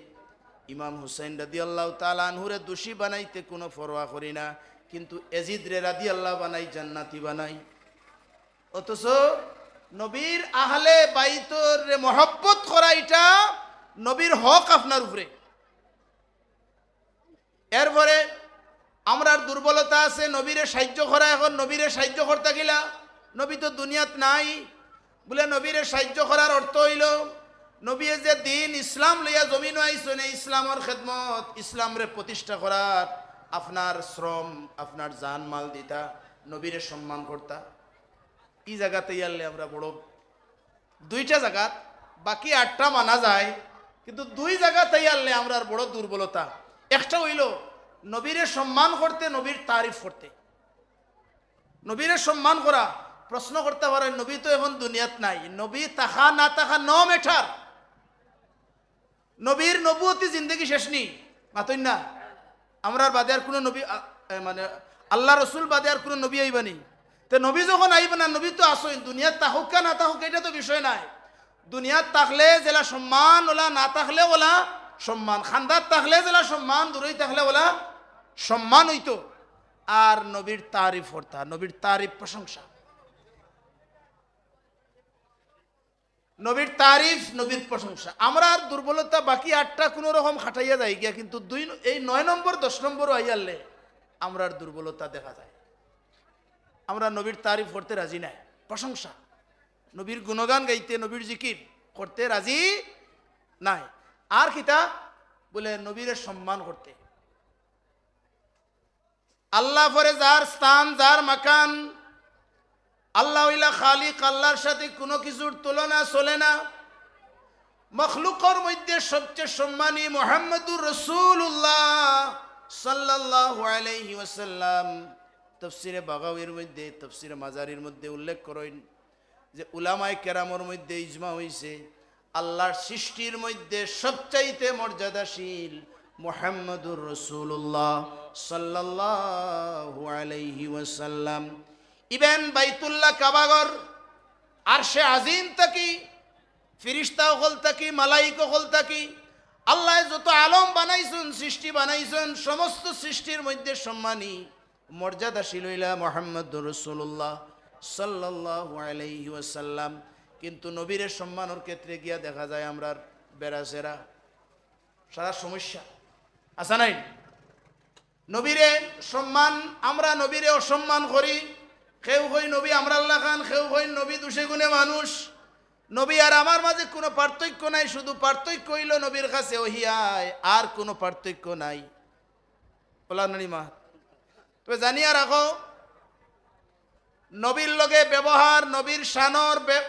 ইমাম হুসাইন রাদিয়াল্লাহু তাআলা আনহুরে দোষী বানাইতে কোনো পরোয়া করি না, কিন্তু এজিদরে রাদিয়াল্লাহু বানাই, জান্নাতি বানাই। অথচ নবীর আহলে বাইতরে মহব্বত করা, ইটা নবীর হক আপনার উপরে। এরপরে আমরার দুর্বলতা আছে নবীরে সাহায্য করা। এখন নবীরে সাহায্য করতা কিলা? নবী তো দুনিয়াত নাই। বুলে নবীরে সাহায্য করার অর্থ অইলো, নবীয়ে যে দ্বীন ইসলাম লইয়া জমিনো আইছইন, এই ইসলামর খেদমত, ইসলামরে প্রতিষ্ঠা করার আপনার শ্রম, আপনার জান মাল দিতা, নবীরে সম্মান করতা। ই জাগাত আইয়ারলে আমরা বড়, দুইটা জাগাত, বাকি আটটা মানা যায়, কিন্তু দুই জাগাত আইয়ারলে আমরার বড় দুর্বলতা। একটা অইলো নবীরে সম্মান করতে, নবীর তারিফ করতে। নবীরে সম্মান করা, প্রশ্ন করতা পারইন, নবী তো এখন দুনিয়াত নাই, নবী থাকা না থাকা no matter। নবীর নবুয়তি জিন্দেগি শেষ নি, মাতইন না? আমরার বাদে আর কুনু নবী, আ, এ, মানে, আল্লাহর রসুল বাদে আর কুনু নবী আইবা নি? তে নবী যখন আইবা না, নবী তো আছইন, দুনিয়াত থাকউক্কা না থাকউক্কা, ইটা তো বিষয় নায়। দুনিয়াত থাকলে যেলা সম্মান, অলা না থাকলে অলা সম্মান। খান্দাত থাকলে যেলা সম্মান, দূরই থাকলে অলা সম্মান অইতো। আর নবীর তারিফ করতা, নবীর তারিফ, প্রশংসা। নবীর তারিফ, নবীর প্রশংসা। আমরার দুর্বলতা বাকি আটটা কুনু রকম খাটাইয়া যায় গিয়া, কিন্তু দুই ন-, এই নয় নম্বর, দশ নম্বরও আইয়ারলে আমরার দুর্বলতা দেখা যায়। আমরা নবীর তারিফ করতে রাজি নায়, প্রশংসা, নবীর গুণগান গাইতে, নবীর জিকির করতে রাজি নায়। আর কিতা? বুলে নবীরে সম্মান করতে। আল্লাহ পরে যার স্থান, যার মাকান, আল্লাহ অইলা খালিক, আল্লাহর সাথে কুনু কিছুর তুলনা চলে না। মখলুকর মধ্যে সবচেয়ে সম্মানী মুহাম্মদুর রাসূলুল্লাহ, সাল্লাল্লাহু আলাইহি ওয়াসাল্লাম তফসিরে বাগাবীর মধ্যে, তফসিরে মাজারির মধ্যে উল্লেখ করইন যে উলামায়ে কেরামর মধ্যে ইজমা অইছে, আল্লাহর সৃষ্টির মধ্যে সবচাইতে মর্যাদাশীল মুহাম্মাদুর রাসূলুল্লাহ সাল্লাল্লাহু আলাইহি ওয়াসাল্লাম। Even বাইতুল্লাহ, কাবাঘর, আরশে আজিম থাকি, ফিরিস্তা অকল থাকি, মালাইক অকল থাকি, আল্লায় যত আলম বানাইছইন, সৃষ্টি বানাইছইন, সমস্ত সৃষ্টির মধ্যে সম্মানী, মর্যাদাশীল অইলা মুহাম্মাদুর রাসূলুল্লাহ সাল্লাল্লাহু আলাইহি ওয়াসাল্লাম। কিন্তু নবীরে সম্মানর ক্ষেত্রে গিয়া দেখা যায় আমরার বেড়াছেড়া, সারা সমস্যা। আছে নানি? নবীরে সম্মান, আমরা নবীরে অসম্মান করি। কেউ কইন নবী আমরার লাখান, কেউ কইন নবী দুষে গুণে মানুষ। নবী আর আমার মাঝে কুনু পার্থক্য নাই, শুধু পার্থক্য অইলো নবীর কাছে ওহী আয়, আর কুনু পার্থক্য নাই। বলা নানি মা? তবে জানিয়া রাখো, নবীর লগে ব্যবহার, নবীর শানর বে-,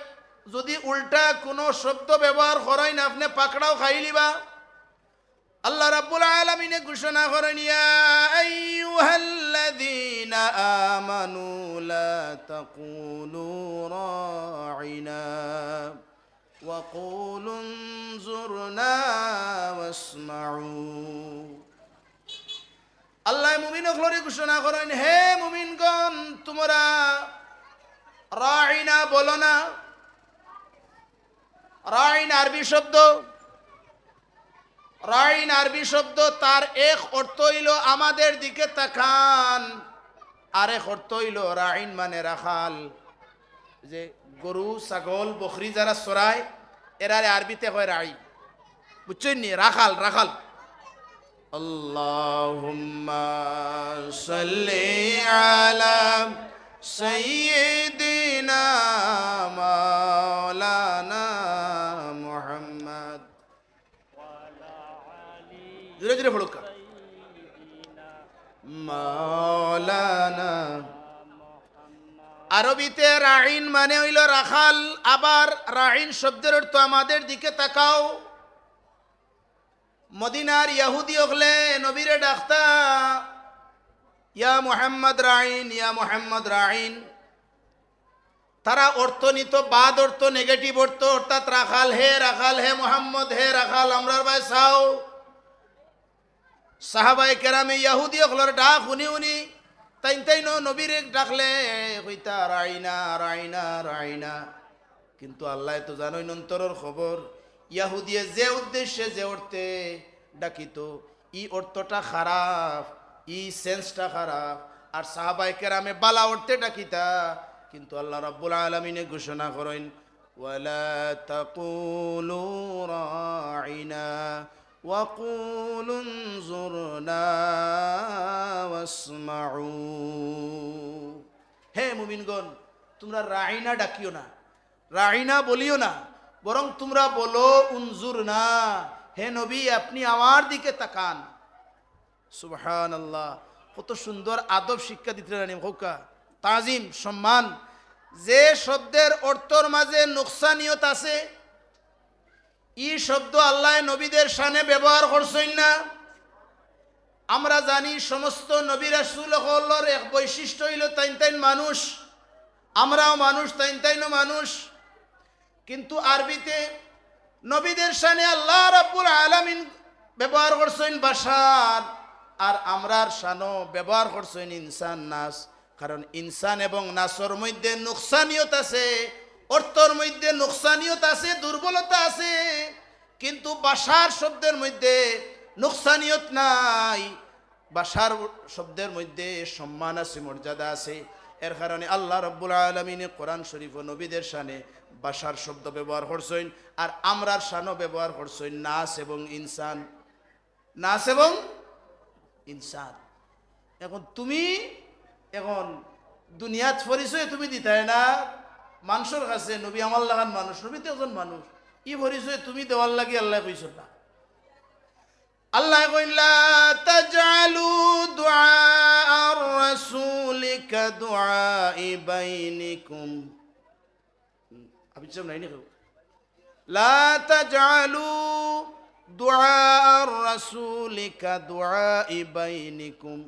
যুদি উল্টা কুনু শব্দ ব্যবহার করইন, আপনে পাকড়াও খাইলিবা। আল্লাহ রাব্বুল আলামিনে ঘোষণা করইন, "ইয়া আইয়ুহাল্লাযীনা আমানু লা তাকুলু রাইনা ওয়া কুলু উনজুরনা ওয়াসমাউ।" আল্লায় মুমিন অকলরে ঘোষণা করইন, "হে মুমিনগণ, তুমরা রাইনা বলো না।" রাইন আরবি শব্দ, রাইন আরবি শব্দ, তার এক অর্থ অইলো আমাদের দিকে তাকান, আরেক অর্থ অইলো রাইন মানে রাখাল। যে গরু, ছাগল, বকরি যারা চরায়, এরারে আরবিতে কয় রাই। বুঝছইন নি? রাখাল, রাখাল। আল্লাহুম্মা সাল্লি আলা সাইয়্যিদিনা মাওলানা মুহাম্মদ। জোরে জোরে পড়ুক্কা। মাওলানা। আরবিতে রাইন মানে অইলো রাখাল, আবার রাইন শব্দের অর্থ আমাদের দিকে তাকাও। মদিনার ইয়াহুদি অকলে নবীরে ডাকতা, "ইয়া মুহাম্মদ রাইন, ইয়া মুহাম্মদ রাইন।" তারা অর্থ নিত, বাদ অর্থ, negative অর্থ, অর্থাৎ, "রাখাল হে, রাখাল হে, মুহাম্মদ হে, রাখাল, আমরার বায় চাও।" সাহাবায়ে কেরামে ইয়াহুদি অকলর ডাক হুনি হুনি তাইন তাইনও নবীরে ডাকলে কইতা, "রাইনা, রাইনা, রাইনা।" কিন্তু আল্লায় তো জানইন অন্তরর খবর। ইয়াহুদিয়ে যে উদ্দেশ্যে, যে অর্থে ডাকিত, ই অর্থটা খারাপ, ই sense টা খারাপ। আর সাহাবায়ে কেরামে বালা অর্থে ডাকিতা, কিন্তু আল্লাহ রাব্বুল আলামিনে ঘোষণা করইন, "ওয়ালা তাকুলু রাইনা ওয়া কুলু উনজুরনা ওয়াসমাউ।" হে মুমিনগণ, তুমরা রাইনা ডাকিও না, রাইনা বলিও না, বরং তুমরা বলো, "উনজুরনা, হে নবী, আপনি আমার দিকে তাকান।" সুবহানাল্লাহ, কত সুন্দর আদব শিক্ষা দিতরা নানি, কউক্কা, তাজিম, সম্মান। যে শব্দের অর্থর মাঝে নুকসানিয়ত আছে, ই শব্দ আল্লায় নবীদের শানে ব্যবহার করছইন না। আমরা জানি সমস্ত নবী রাসূল অকলর এক বৈশিষ্ট্য অইলো তাইন তাইন মানুষ, আমরাও মানুষ, তাইন তাইনও মানুষ। কিন্তু আরবিতে নবীদের শানে আল্লাহ রাব্বুল আলামিন ব্যবহার করছইন বাশার, আর আমরার শানো ব্যবহার করছইন ইনসান, নাস। কারণ ইনসান এবং নাসর মধ্যে নুকসানিয়ত আছে, অর্থর মধ্যে নুকসানিয়ত আছে, দুর্বলতা আছে, কিন্তু বাশার শব্দের মধ্যে নুকসানিয়ত নাই। বাশার শব্দের মধ্যে সম্মান আছে, মর্যাদা আছে। এর কারণে আল্লাহ রাব্বুল আলামিনে কোরআন শরীফো নবীদের শানে বাশার শব্দ ব্যবহার করছইন, আর আমরার শানো ব্যবহার করছইন নাস এবং ইনসান। নাস এবং ইনসান। এখন তুমি, এখন দুনিয়াত পরিচয় তুমি দিতায় না মানষর কাছে, "নবী আমার লাখান মানুষ, নবী তো একজন মানুষ।" ই পরিচয় তুমি দেওয়ার লাগি আল্লায় কইছইন না। আল্লায় কইন, "লা তাজআলু দুআআর রাসূলি কাদুআই বাইনিকুম।" হাফিজ সাব নাই নি কেউ? "লা তাজআলু دعاء الرسول كدعاء بعضكم.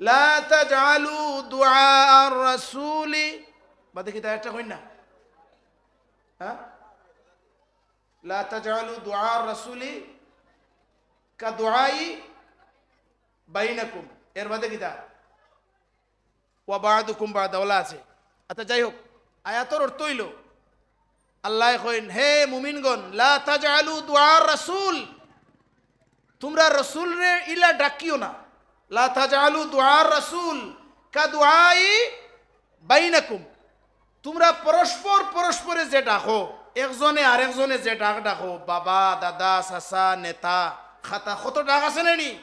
لا تجعلوا دعاء الرسول. বাদে কিতা একটা কইন না? হ্যাঁ? لا تجعلوا دعاء الرسول كدعاء بعضكم. এর বাদে কিতা? وبعضكم بعضا ওলা আছে। আচ্ছা, যাই হোক, আয়াতর অর্থ অইলো, আল্লায় কইন, "হে মুমিনগণ, لا تجعلوا دعاء الرسول, তুমরা রসুলরে ইলা ডাকিও না। لا تجعلوا دعاء الرسول كدعاء بعضكم, তুমরা পরস্পর পরস্পরে যে ডাকো, একজনে আরেকজনে যে ডাক ডাকো, বাবা, দাদা, চাচা, নেতা, খাতা, কত ডাক আছে না নি?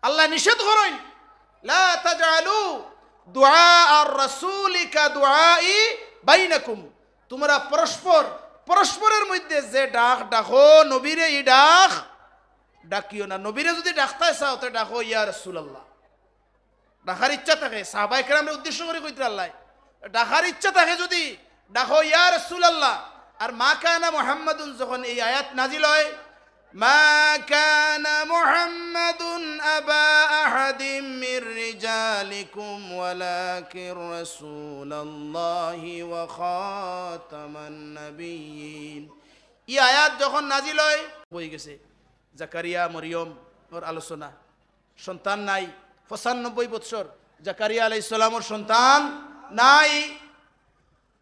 আল্লায় নিষেধ করইন, لا تجعلوا دعاء الرسول كدعاء بعضكم, তুমরা পরস্পর পরস্পরের মধ্যে যে ডাক ডাকো নবীরে, ই ডাক ডাকিও না। নবীরে যুদি ডাকতায় চাও, তে ডাকো, ইয়া রাসূলুল্লাহ। ডাকার ইচ্ছা থাকে, সাহাবায়ে কেরামরে উদ্দেশ্য করি কইতরা আল্লায়। ডাকার ইচ্ছা থাকে যুদি, ডাকো, ইয়া রাসূলুল্লাহ। আর ما كان محمد যখন এই আয়াত নাজিল অয়, ما كان محمد أبا أحد من رجالكم ولكن رسول الله وخاتم النبيين. ই আয়াত যখন নাজিল অয়, বই গেছে জাকারিয়া, মরিয়ম, ওর আলোচনা। সন্তান নাই, পঁচানব্বই বৎসর। জাকারিয়া আলাইহিস সালামর সন্তান নাই।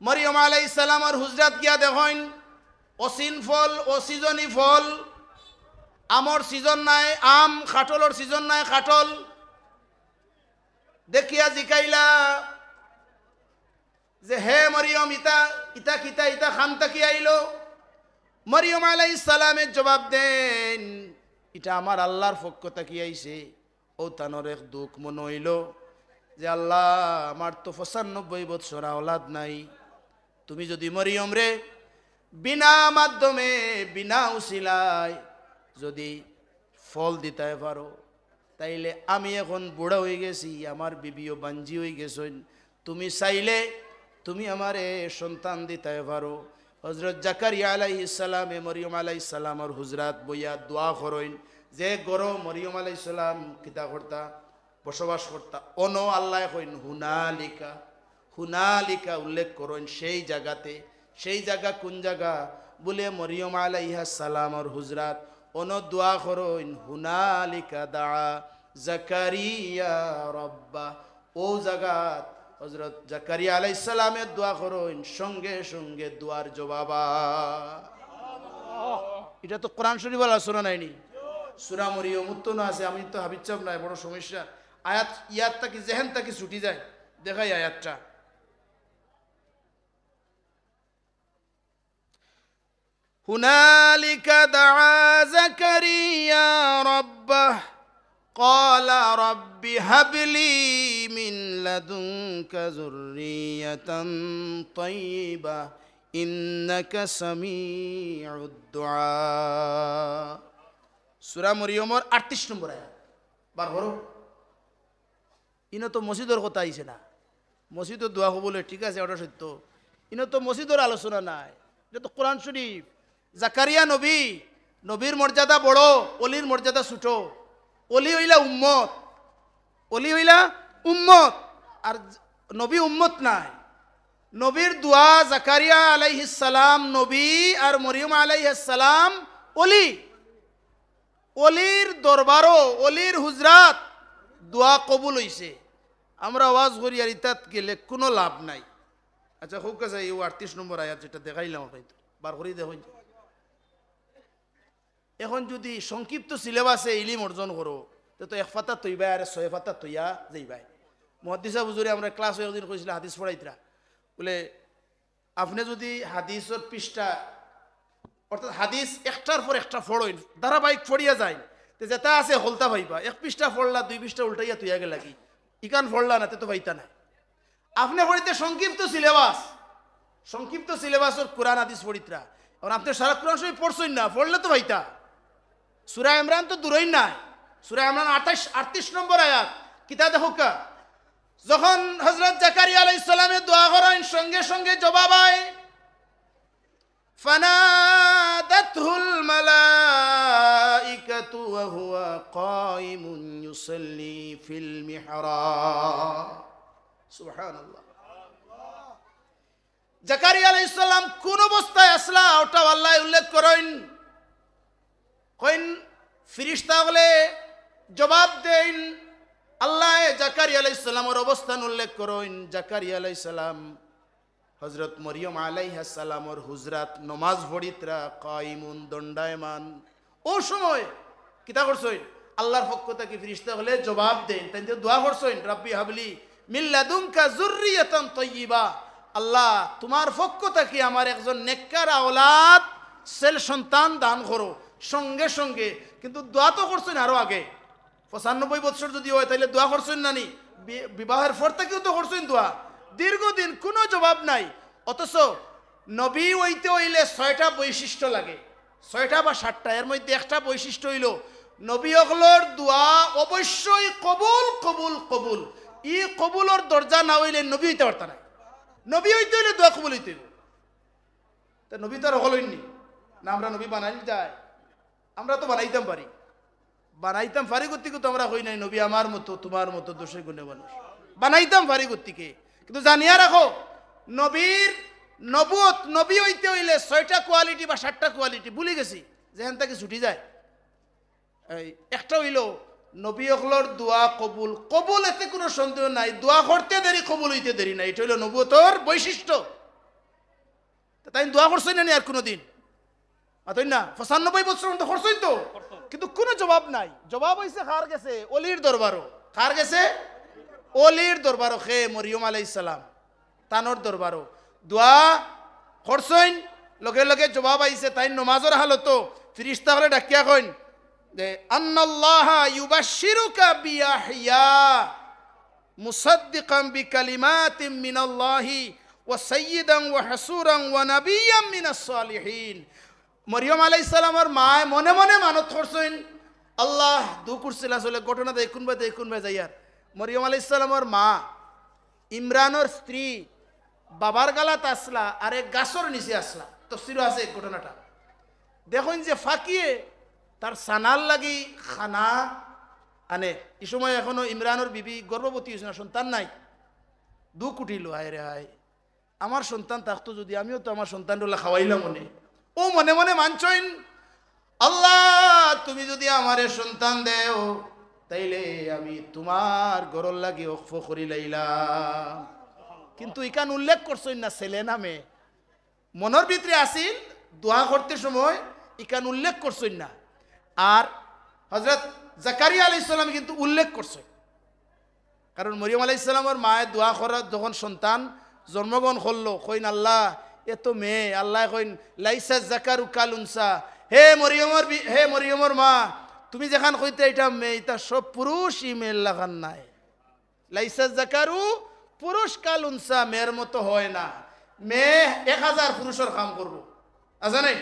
মরিয়ম আলাইহিস সালামর হুজরাত গিয়া দেখইন, অচিন ফল, অসিজনি ফল, আমর সিজন নাই আম, কাঠলর সিজন নাই কাঠল। দেখিয়া জিকাইলা যে, "হে মরিয়ম, ইতা, ইতা কিতা, ইতা খান থাকি আইলো?" মরিয়ম আলাইহিস সালামে জবাব দেইন, "ইটা আমার আল্লাহর পক্ষ থাকি আইছে।" অউ তানর এক দুখ মনো অইলো যে, "আল্লাহ, আমার তো পঁচানব্বই বৎসর আওলাদ নাই, তুমি যুদি মরিয়মরে বিনা মাধ্যমে, বিনা উসিলায় যুদি ফল দিতায় পারো, তাইলে আমি এখন বুড়া অইগেছি, আমার বিবিও বাঞ্জি অইগেছইন, তুমি চাইলে তুমি আমারে সন্তান দিতায় পারো।" হজরত জাকারিয়া আলাইহিস সালামে মরিয়ম আলাইহিস সালামর হুজরাত বইয়া দোয়া করইন, যে ঘরো মরিয়ম আলাইহিস সালাম কিতা করতা, বসবাস করতা, অনো আল্লায় কইন হুনালিকা, হুনালিকা উল্লেখ করইন সেই জাগাতে। সেই জাগা কুন জাগা? বুলে মরিয়ম আলাইহাস সালামর হুজরাত। অনো দোয়া করইন, হুনালিকা দাআ জাকারিয়া রব্বা। অউ জাগাত হজরত জাকারিয়া আলাইহিস সালামে দোয়া করইন, সঙ্গে সঙ্গে দোয়ার জবাব আয়। ইটা তো কোরআন শরীফর আলোচনা নায়নি? সূরা মরিয়মর তো না আছে, আমি তো হাফিজ সাব নায়, বড় সমস্যা। আয়াত ইয়াদ থাকি, জেহেন থাকি ছুটি যায়। দেখাই আয়াতটা। هنالك دعا زكريا ربه قال رب هب لي من لدنك ذرية طيبة إنك سميع الدعاء. সূরা মরিয়মর আটত্রিশ নম্বর আয়াত। বার করো। ইনো তো মসজিদর কথা আইছে না। মসজিদর দোয়া কবুল অয়, ঠিক আছে, ওটা সত্য। ইনো তো মসজিদর আলোচনা নায়, ইটা তো কোরআন শরীফ। জাকারিয়া নবী, নবীর মর্যাদা বড়, অলির মর্যাদা ছোট। অলি অইলা উম্মত, অলি অইলা উম্মত, আর নবী উম্মত নায়। নবীর দোয়া, জাকারিয়া আলাইহিস সালাম নবী আর মরিয়ম আলাইহাস সালাম অলি। অলির দরবারো, অলির হুজরাত দোয়া কবুল অইছে। আমরা ওয়াজ করি আর ইতাত গেলে কুনু লাভ নাই। আচ্ছা, কউক্কা চাই, অউ আটত্রিশ নম্বর আয়াত যেটা দেখাইলাম আপনাইনতরে, বার করি দেখইন। এখন যুদি সংক্ষিপ্ত সিলেবাসে ইলিম অর্জন করো, তে তো এক পাতা থইবায় আর ছয় পাতা থইয়া যাইবায়। মুহাদ্দিস সাব হুজুরে আমরার ক্লাসো একদিন কইছিলা, হাদিস পড়াইতরা, বুলে, আপনে যুদি হাদিসর পৃষ্ঠা, অর্থাৎ হাদিস একটার পর একটা পড়ইন, ধারাবাহিক পড়িয়া যাইন, তে যেটা আছে হকলতা পাইবা। এক পৃষ্ঠা পড়লা, দুই পৃষ্ঠা উল্টাইয়া থইয়া গেলাগি, ইখান পড়লা না, তে তো পাইতা নায়। আপনে পড়িতে সংক্ষিপ্ত সিলেবাস, সংক্ষিপ্ত সিলেবাসর কোরআন হাদিস পড়িতরা। এখন আপনে সারা কোরআন শরীফ পড়ছইন না, পড়লে তো পাইতা। সূরা ইমরান তো দূরই নায়, সূরা ইমরান আঠাইশ, আটত্রিশ নম্বর আয়াত, কিতা দেখউক্কা, যখন হজরত জাকারিয়া আলাইহিস সালামে দোয়া করইন, সঙ্গে সঙ্গে জবাব আয়, فنادته الملائكة وهو قائم يصلي في المحراب. সুবহানাল্লাহ। জাকারিয়া আলাইহিস সালাম কোন অবস্থায় আছলা, ওটাও আল্লায় উল্লেখ করইন। কইন, ফিরিস্তা অকলে জবাব দেইন, আল্লায় জাকারিয়া আলাইহিস সালামর অবস্থান উল্লেখ করইন। জাকারিয়া আলাইহিস সালাম হযরত মরিয়ম আলাইহাস সালামর হুজরাত নমাজ পড়িত্রা, কাইমুন, দণ্ডায়মান। ও সময় কিতা করছইন? আল্লার পক্ষ থাকি ফিরিস্তা অকলে জবাব দেইন, তাইন তো দোয়া করছইন, "রাব্বি হাবলি মিন লাদুনকা যুররিয়াতান তাইয়্যিবা।" আল্লাহ, তুমার পক্ষ থাকি আমার একজন নেককার আওলাদ, ছেলে সন্তান দান করো। সঙ্গে সঙ্গে, কিন্তু দোয়া তো করছইন আরো আগে। পঁচানব্বই বৎসর যদি অয়, তাইলে দোয়া করছইন না নি? বি-, বিবাহের পর থাকিও তো করছইন দোয়া। দীর্ঘদিন কোনো জবাব নাই। অথচ নবী অইতে অইলে ছয়টা বৈশিষ্ট্য লাগে, ছয়টা বা সাতটা। এর মধ্যে একটা বৈশিষ্ট্য অইলো, নবী অকলর দোয়া অবশ্যই কবুল, কবুল, কবুল। ই কবুলর দরজা না অইলে নবী অইতে পারতা নায়। নবী অইতে অইলে দোয়া কবুল অইতে অইবো। তে নবী তো আর অকল অইন নি, না আমরা নবী বানাইল যায়? আমরা তো বানাইতাম পারি, বানাইতাম পারি গতিকে তো আমরা কই নাই, "নবী আমার মতো, তুমার মতো, দোষে গুণে মানুষ।" বানাইতাম পারি গতিকে। কিন্তু জানিয়া রাখো, নবীর নবুয়ত, নবী অইতে অইলে ছয়টা কোয়ালিটি বা সাতটা কোয়ালিটি ভুলি গেছি, যেখান থাকি ছুটি যায়। এই একটা অইলো, নবী অকলর দোয়া কবুল, কবুল এতে কোনো সন্দেহ নাই, দোয়া করতে দেরি, কবুল অইতে দেরি নাই, এটা অইলো নবুয়তর বৈশিষ্ট্য। তে তাইন দোয়া করছইন না নি আর কোনোদিন? মাতইন না, পঁচানব্বই বছর মতো করছইন তো, কিন্তু কোনো জবাব নাই। জবাব অইছে কার গেছে? অলির দরবারো। কার গেছে? অলির দরবারো। খে মরিয়ম আলাইহিস সালাম, তানর দরবারো দোয়া করছইন, লগে লগে জবাব আইছে। তাইন নমাজর হালতো ফিরিস্তা অকলে ডাকিয়া কইন যে, "আন্নাল্লাহা ইউবাশশিরুকা বিয়াহইয়া মুসাদ্দিকাম বিকালিমাতিম মিনাল্লাহি ওয়া সাইয়্যিদান ওয়া হাসুরান ওয়া নাবিয়্যাম মিনাস সালিহিন।" মরিয়ম আলাইহিস সালামর মায় মনে মনে মানত করছইন, আল্লাহ, দু কুরসিল আসলে ঘটনা দেই কোনবা দেই কোনবা যাইয়ার। মরিয়ম আলাইহিস সালামর মা ইমরানর স্ত্রী বাবার গালাত আছলা আর এক গাছর নিচে আছলা। তফসিরো আছে এই ঘটনাটা। দেখইন যে ফাকিয়ে তার সানার লাগি খানা আনে। এই সময় এখনো ইমরানর বিবি গর্ভবতী অইছে না, সন্তান নাই। দুঃখ উঠিল, "হায় রে হায়, আমার সন্তান থাকতো যদি, আমিও তো আমার সন্তানরে খাওয়াইলাম অনে।" ও মনে মনে মানছইন, "আল্লাহ, তুমি যদি আমারে সন্তান দেও, তাইলে আমি তুমার ঘরর লাগি ওকফ করি লাইলাম।" কিন্তু ইখান উল্লেখ করছইন না ছেলে না মেয়ে। মনর ভিতরে আছিল, দোয়া করতে সময় ইখান উল্লেখ করছইন না। আর হযরত জাকারিয়া আলাইহিস সালাম কিন্তু উল্লেখ করছইন। কারণ মরিয়ম আলাইহিস সালামর মায়ে দোয়া করা, যখন সন্তান জন্মগ্রহণ করলো, কইন, "আল্লাহ, এ তো মেয়ে।" আল্লায় কইন, "লাইসা যাকারু কাল উনসা।" হে মরিয়মর বি-, হে মরিয়মর মা, তুমি যেখান কইতে এটা মেয়ে, এটা সব পুরুষ, ই মেয়ের লাখান নায়। "লাইসা যাকারু", পুরুষ, "কাল উনসা", মেয়ের মতো হয় না। মেয়ে এক হাজার পুরুষর কাম করবো। আছে নাই?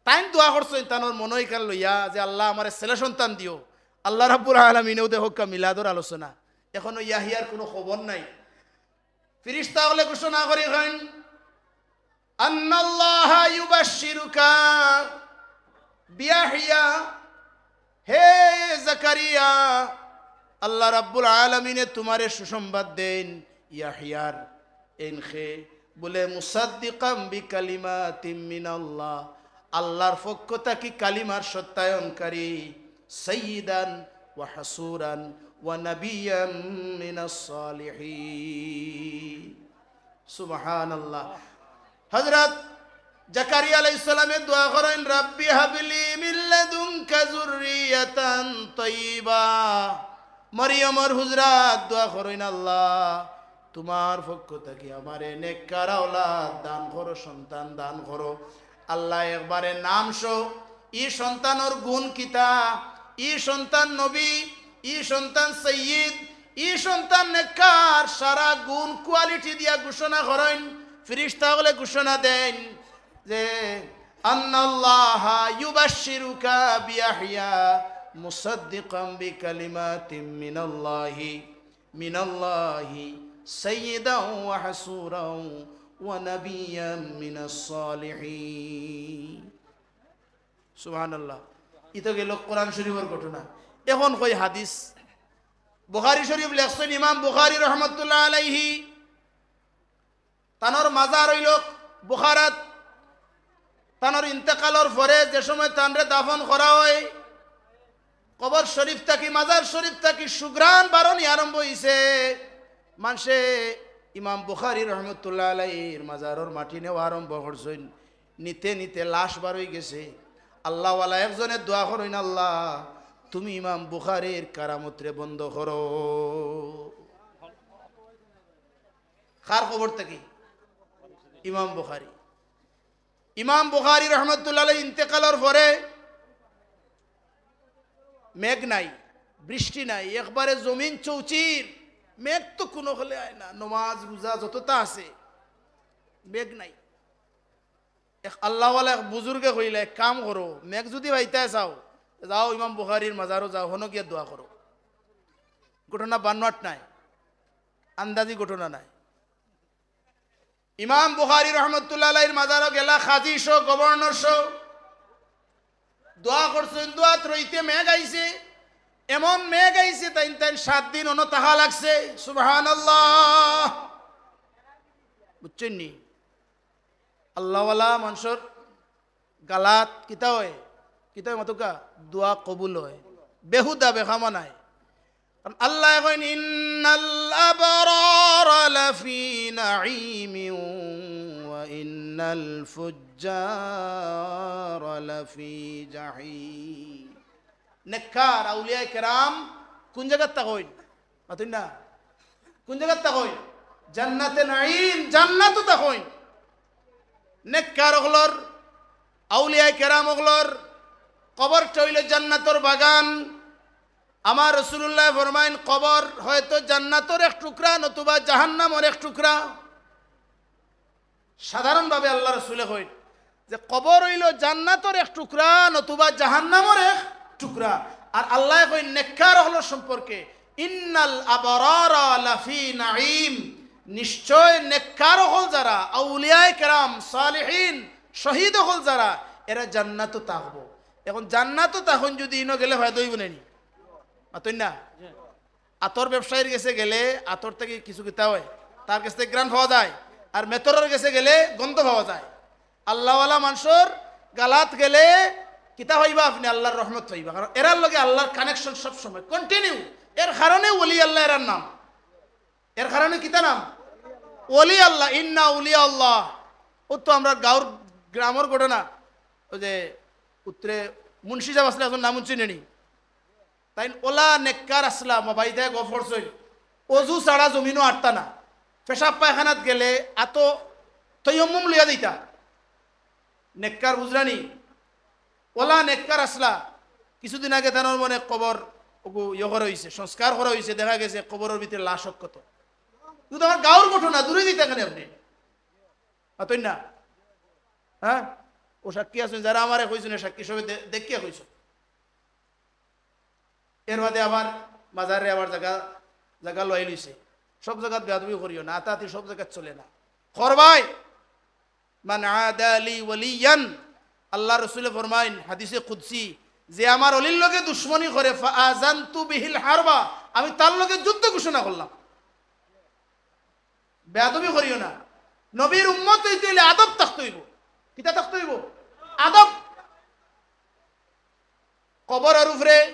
তাইন দোয়া করছইন, তানর মনো ইখান লইয়া যে, "আল্লাহ, আমারে ছেলে সন্তান দিও।" আল্লাহ রাব্বুল আলামিনেও দেখউক্কা মিলাদর আলোচনা। এখনো ইয়াহিয়ার কোনো খবর নাই। ফিরিস্তা অকলে ঘোষণা করি কইন, "আন্নাল্লাহা ইউবাশশিরুকা বিয়াহইয়া।" হে জাকারিয়া, আল্লাহ রাব্বুল আলামিনে তুমারে সুসংবাদ দেইন ইয়াহিয়ার। এনখে বুলে, "মুসাদ্দিকাম বিকালিমাতিম মিনাল্লাহ", আল্লাহর পক্ষ থাকি কালিমার সত্যায়নকারী, সাইয়্যিদান ওয়া হাসুরান ওয়া নাবিয়্যাম মিনাস সালিহিন। সুবহানাল্লাহ। হযরত জাকারিয়া আলাইহিস সালামে দোয়া করইন, "রাব্বি হাবলি মিন লাদুনকা যুররিয়াতান তাইয়্যিবা।" মরিয়মর হুজরাত দোয়া করইন, "আল্লাহ, তুমার পক্ষ থাকি আমারে নেককার আওলাদ দান করো, সন্তান দান করো।" আল্লাহ একবারে নাম সহ ই সন্তানর গুণ কিতা, ই সন্তান নবী, ই সন্তান সৈয়দ, ই সন্তান নেককার, সারা গুণ কোয়ালিটি দিয়া ঘোষণা করইন। ফিরিস্তা অকলে ঘোষণা দেইন যে, "আন্নাল্লাহা ইউবাশশিরুকা বিয়াহইয়া মুসাদ্দিকাম বিকালিমাতিম মিনাল্লাহি, মিনাল্লাহি সাইয়্যিদান ওয়া হাসুরান ওয়া নাবিয়্যাম মিনাস সালিহিন।" সুবহানাল্লাহ। ইতো গেল কোরআন শরীফর ঘটনা। এখন কই হাদিস। বুখারী শরীফ লেখছইন ইমাম বুখারী রহমতুল্লাহ আলাইহি। তানর মাজার অইল বুখারাত। তানর ইন্তেকালর পরে যে সময় তানরে দাফন করা অয়, কবর শরীফ থাকি, মাজার শরীফ থাকি সুঘ্রাণ বারনি আরম্ভ অইছে। মানষে ইমাম বুখারী রহমতুল্লাহ আলাইহির মাজারর মাটি নেওয়া আরম্ভ করছইন। নিতে নিতে লাশ বারই গেছে। আল্লাহওয়ালা একজনে দোয়া করইন, "আল্লাহ, তুমি ইমাম বুখারীর কারামতরে বন্ধ করো।" কার কবর থাকি? ইমাম বুখারী। ইমাম বুখারী রহমতুল্লাহ আলাইহি ইন্তেকালর পরে মেঘ নাই, বৃষ্টি নাই, একবারে জমিন চৌচির। মেঘ তো কুনু হলে আয় না, নমাজ রোজা যততা আছে, মেঘ নাই। এক আল্লাহওয়ালা এক বুজুর্গে কইলা, "এক কাম করো, মেঘ যুদি পাইতায় চাও, যাও ইমাম বুখারীর মাজারো যাও, হনো গিয়া দোয়া করো।" ঘটনা বানোয়াট নায়, আন্দাজি ঘটনা নায়। ইমাম বুখারী রহমতুল্লাহ আলাইহির মাজারো গেলা, কাজী সহ, গভর্নর সহ, দোয়া করছইন। দোয়াত রইতে মেঘ আইছে, এমন মেঘ আইছে, তাইন তাইন সাত দিন অনো থাকা লাগছে। সুবহানাল্লাহ। বুঝছইন নি? আল্লাহওয়ালা মানষর গালাত কিতা অয়? কিতা অয় মাতুক্কা? দোয়া কবুল অয়। বেহুদা বেকামা নায়। কারণ আল্লায় কইন, "ইন্নাল আবরারা লাফি নাঈমিন ওয়া ইন্নাল ফুজ্জারা লাফি জাহিম।" নেককার আউলিয়ায়ে কেরাম কুন জাগাত থাকইন? মাতইন না। কুন জাগাত থাকইন? জান্নাতে নাঈম, জান্নাতো থাকইন। নেককার অকলর, আউলিয়ায়ে কেরাম অকলর কবরটা অইল জান্নাতর বাগান। আমার রাসূলুল্লায় ফরমাইন, কবর হয়তো জান্নাতর এক টুকরা নতুবা জাহান্নামর এক টুকরা। সাধারণভাবে আল্লার রাসূলে কইন যে কবর অইল জান্নাতর এক টুকরা নতুবা জাহান্নামর এক টুকরা। আর আল্লায় কইন নেককার অকলর সম্পর্কে, "ইন্নাল আবরারা লাফি নাঈম", নিশ্চয় নেককার অকল যারা, আউলিয়ায়ে কেরাম, সালেহিন, শহীদ অকল যারা, এরা জান্নাতো থাকবো। এখন জান্নাতো থাকইন যুদি ইনো গেলে ফায়দা অইবো নি? মাতইন না। আতর ব্যবসায়ীর গেছে গেলে আতর থাকি কিছু কিতা অয়, তার গেছ থাকি ঘ্রাণ পাওয়া যায়, আর মেথরর গেছে গেলে গন্ধ পাওয়া যায়। আল্লাহওয়ালা মানষর গালাত গেলে কিতা পাইবা আপনে? আল্লার রহমত পাইবা, কারণ এরার লগে আল্লার connection সব সময় continue। এর কারণে ওলি আল্লাহ এরার নাম। এর কারণে কিতা নাম? ওলি আল্লাহ। ইন্না আউলিয়া আল্লাহ। ও তো আমরার গাঁওর, গ্রামর ঘটনা। ওই যে উত্তরে মুন্সি সাব আছলা, একজন নাম হুনছইন নি? তাইন অলা নেককার আছলা, মা বাড়িত গফ করছইন, অজু ছাড়া জমিনো আটতা না। পেশাব পায়খানাত গেলে আতো তৈয়ম্মুম লইয়া দিতা। নেককার বুঝরা নি? অলা নেককার আছলা। কিছুদিন আগে তানর মনে কবর ওগু ইয়ে করা অইছে, সংস্কার করা অইছে, দেখা গেছে কবরর ভিতরে লাশ অক্ষত। কিন্তু আমার গাঁওর ঘটনা, দূরে দিতা কেনে আপনে? মাতইন না? হ্যাঁ? ও সাক্ষী আছইন, যারা আমারে কইছইন, সাক্ষী সবে দে-, দেখিয়া কইছইন। এর বাদে আবার মাজারে আবার জাগা, জাগা লই লইছে। সব জাগাত বেয়াদবি করিও না, আতাআতি সব জাগাত চলে না। করবায়, "মান আদা লি ওয়ালিয়ান", আল্লার রসুলে ফরমাইন হাদিসে কুদসি, "যে আমার অলির লগে দুশমনি করে, ফা আযানতু বিহিল হারবা", আমি তার লগে যুদ্ধ ঘোষণা করলাম। বেয়াদবি করিও না। নবীর উম্মত অইতে অইলে আদব থাকতে অইবো। কিতা থাকতে অইবো? আদব। কবরর উপরে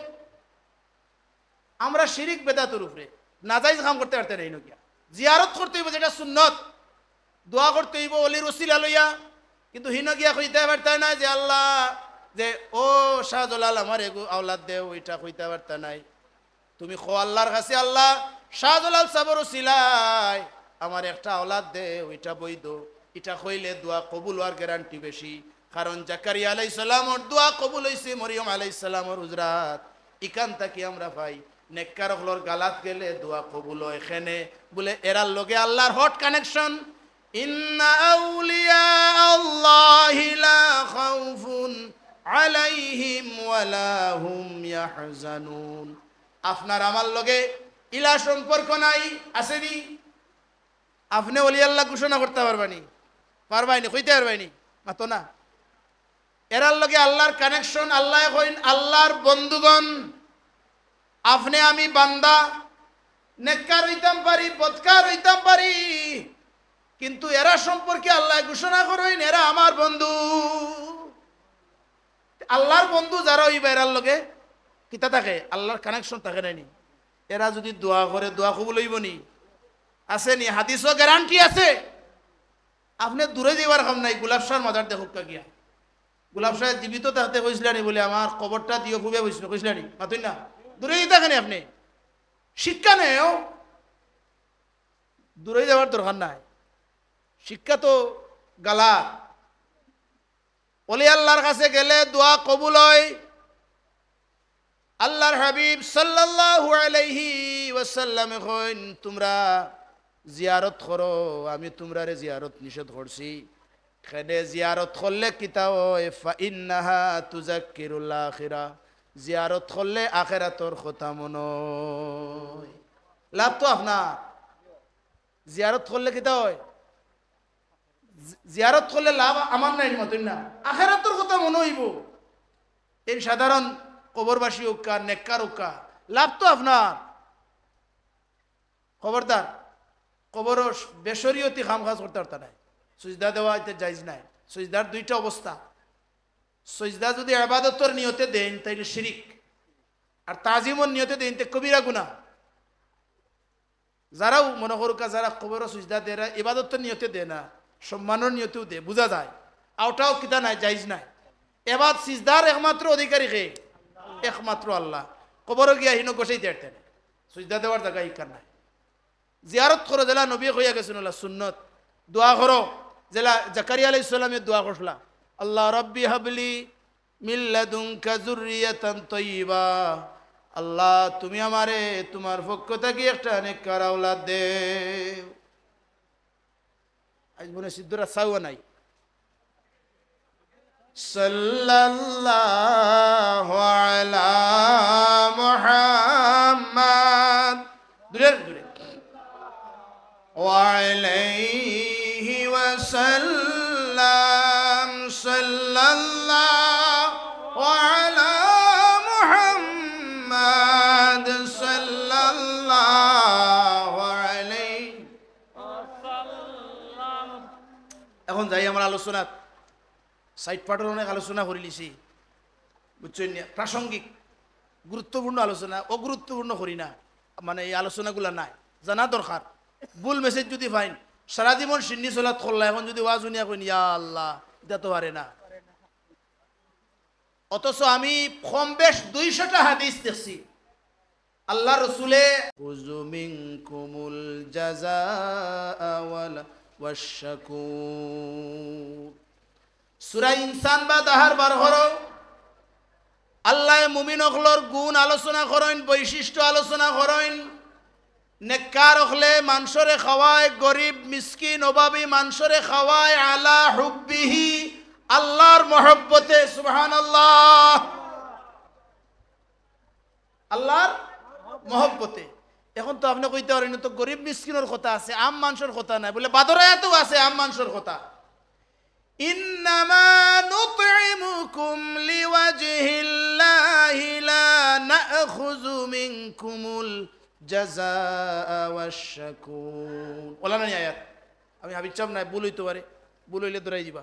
আমরা শিরিক বেদাতর উপরে নাজাইজ কাম করতে পারতে নাই। ইনো গিয়া জিয়ারত করতে অইবো, যেটা সুন্নত। দোয়া করতে অইবো অলির উসিলা লইয়া, কিন্তু হিনো গিয়া কইতা পারতা নায় যে, "আল্লাহ, যে ও শাহজালাল আমার এগু আওলাদ দেও", ইটা কইতা পারতা নায়। তুমি কও আল্লার কাছে, "আল্লাহ, শাহজালাল সাবর উসিলায় আমার একটা আওলাদ দেও", ইটা বৈধ। ইটা কইলে দোয়া কবুল অওয়ার গ্যারান্টি বেশি, কারণ জাকারিয়া আলাইহিস সালামর দোয়া কবুল অইছে, মরিয়ম আলাইহিস সালামর উজরাত। ইখান থাকি আমরা পাই, নেককার অকলর গালাত গেলে দোয়া কবুল অয়। কেনে? বুলে এরার লগে আল্লার hot connection। ইন্না আউলিয়া আল্লাহি লা খাউফুন আলাইহিম ওয়া লা হুম ইয়াহজানুন। আপনার আমার লগে ইলা সম্পর্ক নাই, আছে নি? আপনে ওলি আল্লাহ ঘোষণা করতা পারবা নি? পারবায় নি? কইতা পারবায় নি? মাতো না। এরার লগে আল্লাহর কানেকশন। আল্লায় কইন, "আল্লাহর বন্ধুগণ, আপনে আমি বান্দা, নেককার অইতাম পারি, বদকার অইতাম পারি, কিন্তু এরা সম্পর্কে আল্লায় ঘোষণা করইন, এরা আমার বন্ধু।" আল্লাহর বন্ধু যারা অইবা, এরার লগে কিতা থাকে? আল্লাহর কানেকশন থাকে নানি? এরা যুদি দোয়া করে, দোয়া কবুল অইবো নি? আছে নি? হাদিসও গ্যারান্টি আছে। আপনে দূরে যাইবার কাম নাই, গোলাপ শাহর মাজার দেখউক্কা গিয়া। গোলাপ শাহে জীবিত থাকতে কইছিলা নি বুলে, "আমার কবরটা দিও পুবে" কইছিল, কইছিলা নি? মাতইন না। দূরে যাইতা কেনে আপনে? শিক্ষা নেও, দূরে যাওয়ার দরকার নাই। শিক্ষা তো গালা। অলি আল্লাহর কাছে গেলে দোয়া কবুল অয়। আল্লাহর হাবিব সাল্লাল্লাহু আলাইহি ওয়াসাল্লামে কইন, "তুমরা জিয়ারত করো, আমি তুমরারে জিয়ারত নিষেধ করছি।" কেনে জিয়ারত করলে কিতা অয়? "ফাইন্নাহা তুযাক্কিরুল আখিরা।" জিয়ারত করলে আখেরাতর কথা মনো অয়। লাভ তো আপনার। জিয়ারত করলে কিতা অয়? জি-, জিয়ারত করলে লাভ আমার নায় নি, মাতইন না। আখেরাতর কথা মনো অইবো। এই সাধারণ কবরবাসী অউক্কা, নেককার অউক্কা, লাভ তো আপনার। খবরদার, কবরো বেশরিয়তি কাম কাজ করতা পারতা নায়। সুজদা দেওয়া ইটা জায়েজ নায়। সুজদার দুইটা অবস্থা। সুজদা যুদি ইবাদতর নিয়তে দেইন, তাইলে শিরিক। আর তাজিমর নিয়তে দেইন, তে কবিরা গুনাহ। যারাও মনো করউক্কা, যারা কবরো সুজদা দেয়, এরা ইবাদতর নিয়তে দেয় না, সম্মানর নিয়তেও দেয়, বুঝা যায়। অউটাও কিতা নায়, জায়েজ নায়। এবার সিজদার একমাত্র অধিকারী কে? একমাত্র আল্লাহ। কবরো গিয়া হিনো গোসাইতে পারতা নায়। সুজদা দেওয়ার জাগা ইখান নায়। জিয়ারত করো, যেলা নবীয়ে কইয়া গেছইন, অলা সুন্নত। দোয়া করো, যেলা জাকারিয়া আলাইহিস সালামে দোয়া করছলা, "আল্লাহ রাব্বি হাবলি মিন লাদুনকা যুররিয়াতান তাইয়্যিবা।" আল্লাহ, তুমি আমারে তুমার পক্ষ থাকি একটা নেককার আওলাদ দেও। আইজ মনে অয় সিদ্ধরা চাউয়া নাই। সাল্লাল্লাহু আলা মুহাম্মদ। দূরে, দূরে। ওয়া আলাইহি ওয়া সাল্লাম। সাল্লাল্লাহু আলা মুহাম্মদ। সাল্লাল্লাহু আলাইহি। এখন যাই আমার আলোচনাত। সাইড পার্টর অনেক আলোচনা করিলিছি, বুঝছইন নি? প্রাসঙ্গিক, গুরুত্বপূর্ণ আলোচনা, অগুরুত্বপূর্ণ করি না, মানে, এই আলোচনাগুলা নাই, জানা দরকার। ভুল মেসেজ যুদি পাইন, সারা জীবন সিন্নি সলাত করলা, এখন যুদি ওয়াজ হুনিয়া কইন, "ইয়া আল্লাহ, ইটা তো পারে না।" অথচ আমি কম বেশ দুইশোটা হাদিস দেখছি, আল্লাহ রসুলে, "খুযু মিনকুমুল জাযাআ ওয়াল, ওয়াশ-শাকুর।" সূরা ইনসান বা দাহার বার করো, আল্লায় মুমিন অকলর গুণ আলোচনা করইন, বৈশিষ্ট্য আলোচনা করইন। নেককার অকলে মানষরে খাওয়ায়, গরিব, মিসকিন, অভাবী মানষরে খাওয়ায়, আলা হুব্বিহি, আল্লাহর মহব্বতে। সুবহানাল্লাহ। আল্লাহর মহব্বতে। এখন তো আপনে কইতা পারইন, তো গরিব মিসকিনর কথা আছে, আম মানষর কথা নাই। বুলে বাদর আয়াতেও আছে আম মানষর কথা। "ইন্নামা নুতইমুকুম লিওয়াজহিল্লাহি লা নাখুযু মিনকুমুল জাযাআ ওয়াশ-শাকুর।" অলা নানি আয়াত? আমি হাফিজ সাব নায়, ভুল অইতো পারে, ভুল অইলে ধরাই দিবা।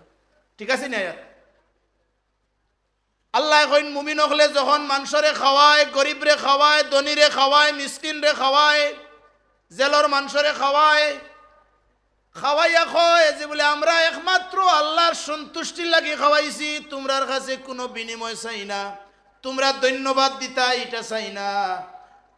ঠিক আছে নি আয়াত? আল্লায় কইন, মুমিন অকলে যখন মানষরে খাওয়ায়, গরিবরে খাওয়ায়, ধনীরে খাওয়ায়, মিসকিনরে খাওয়ায়, জেলর মানষরে খাওয়ায়, খাওয়াইয়া কয় যে বুলে, "আমরা একমাত্র আল্লাহর সন্তুষ্টির লাগি খাওয়াইছি, তুমরার কাছে কুনু বিনিময় চাই না, তুমরা ধন্যবাদ দিতা, ইটা চাই না।"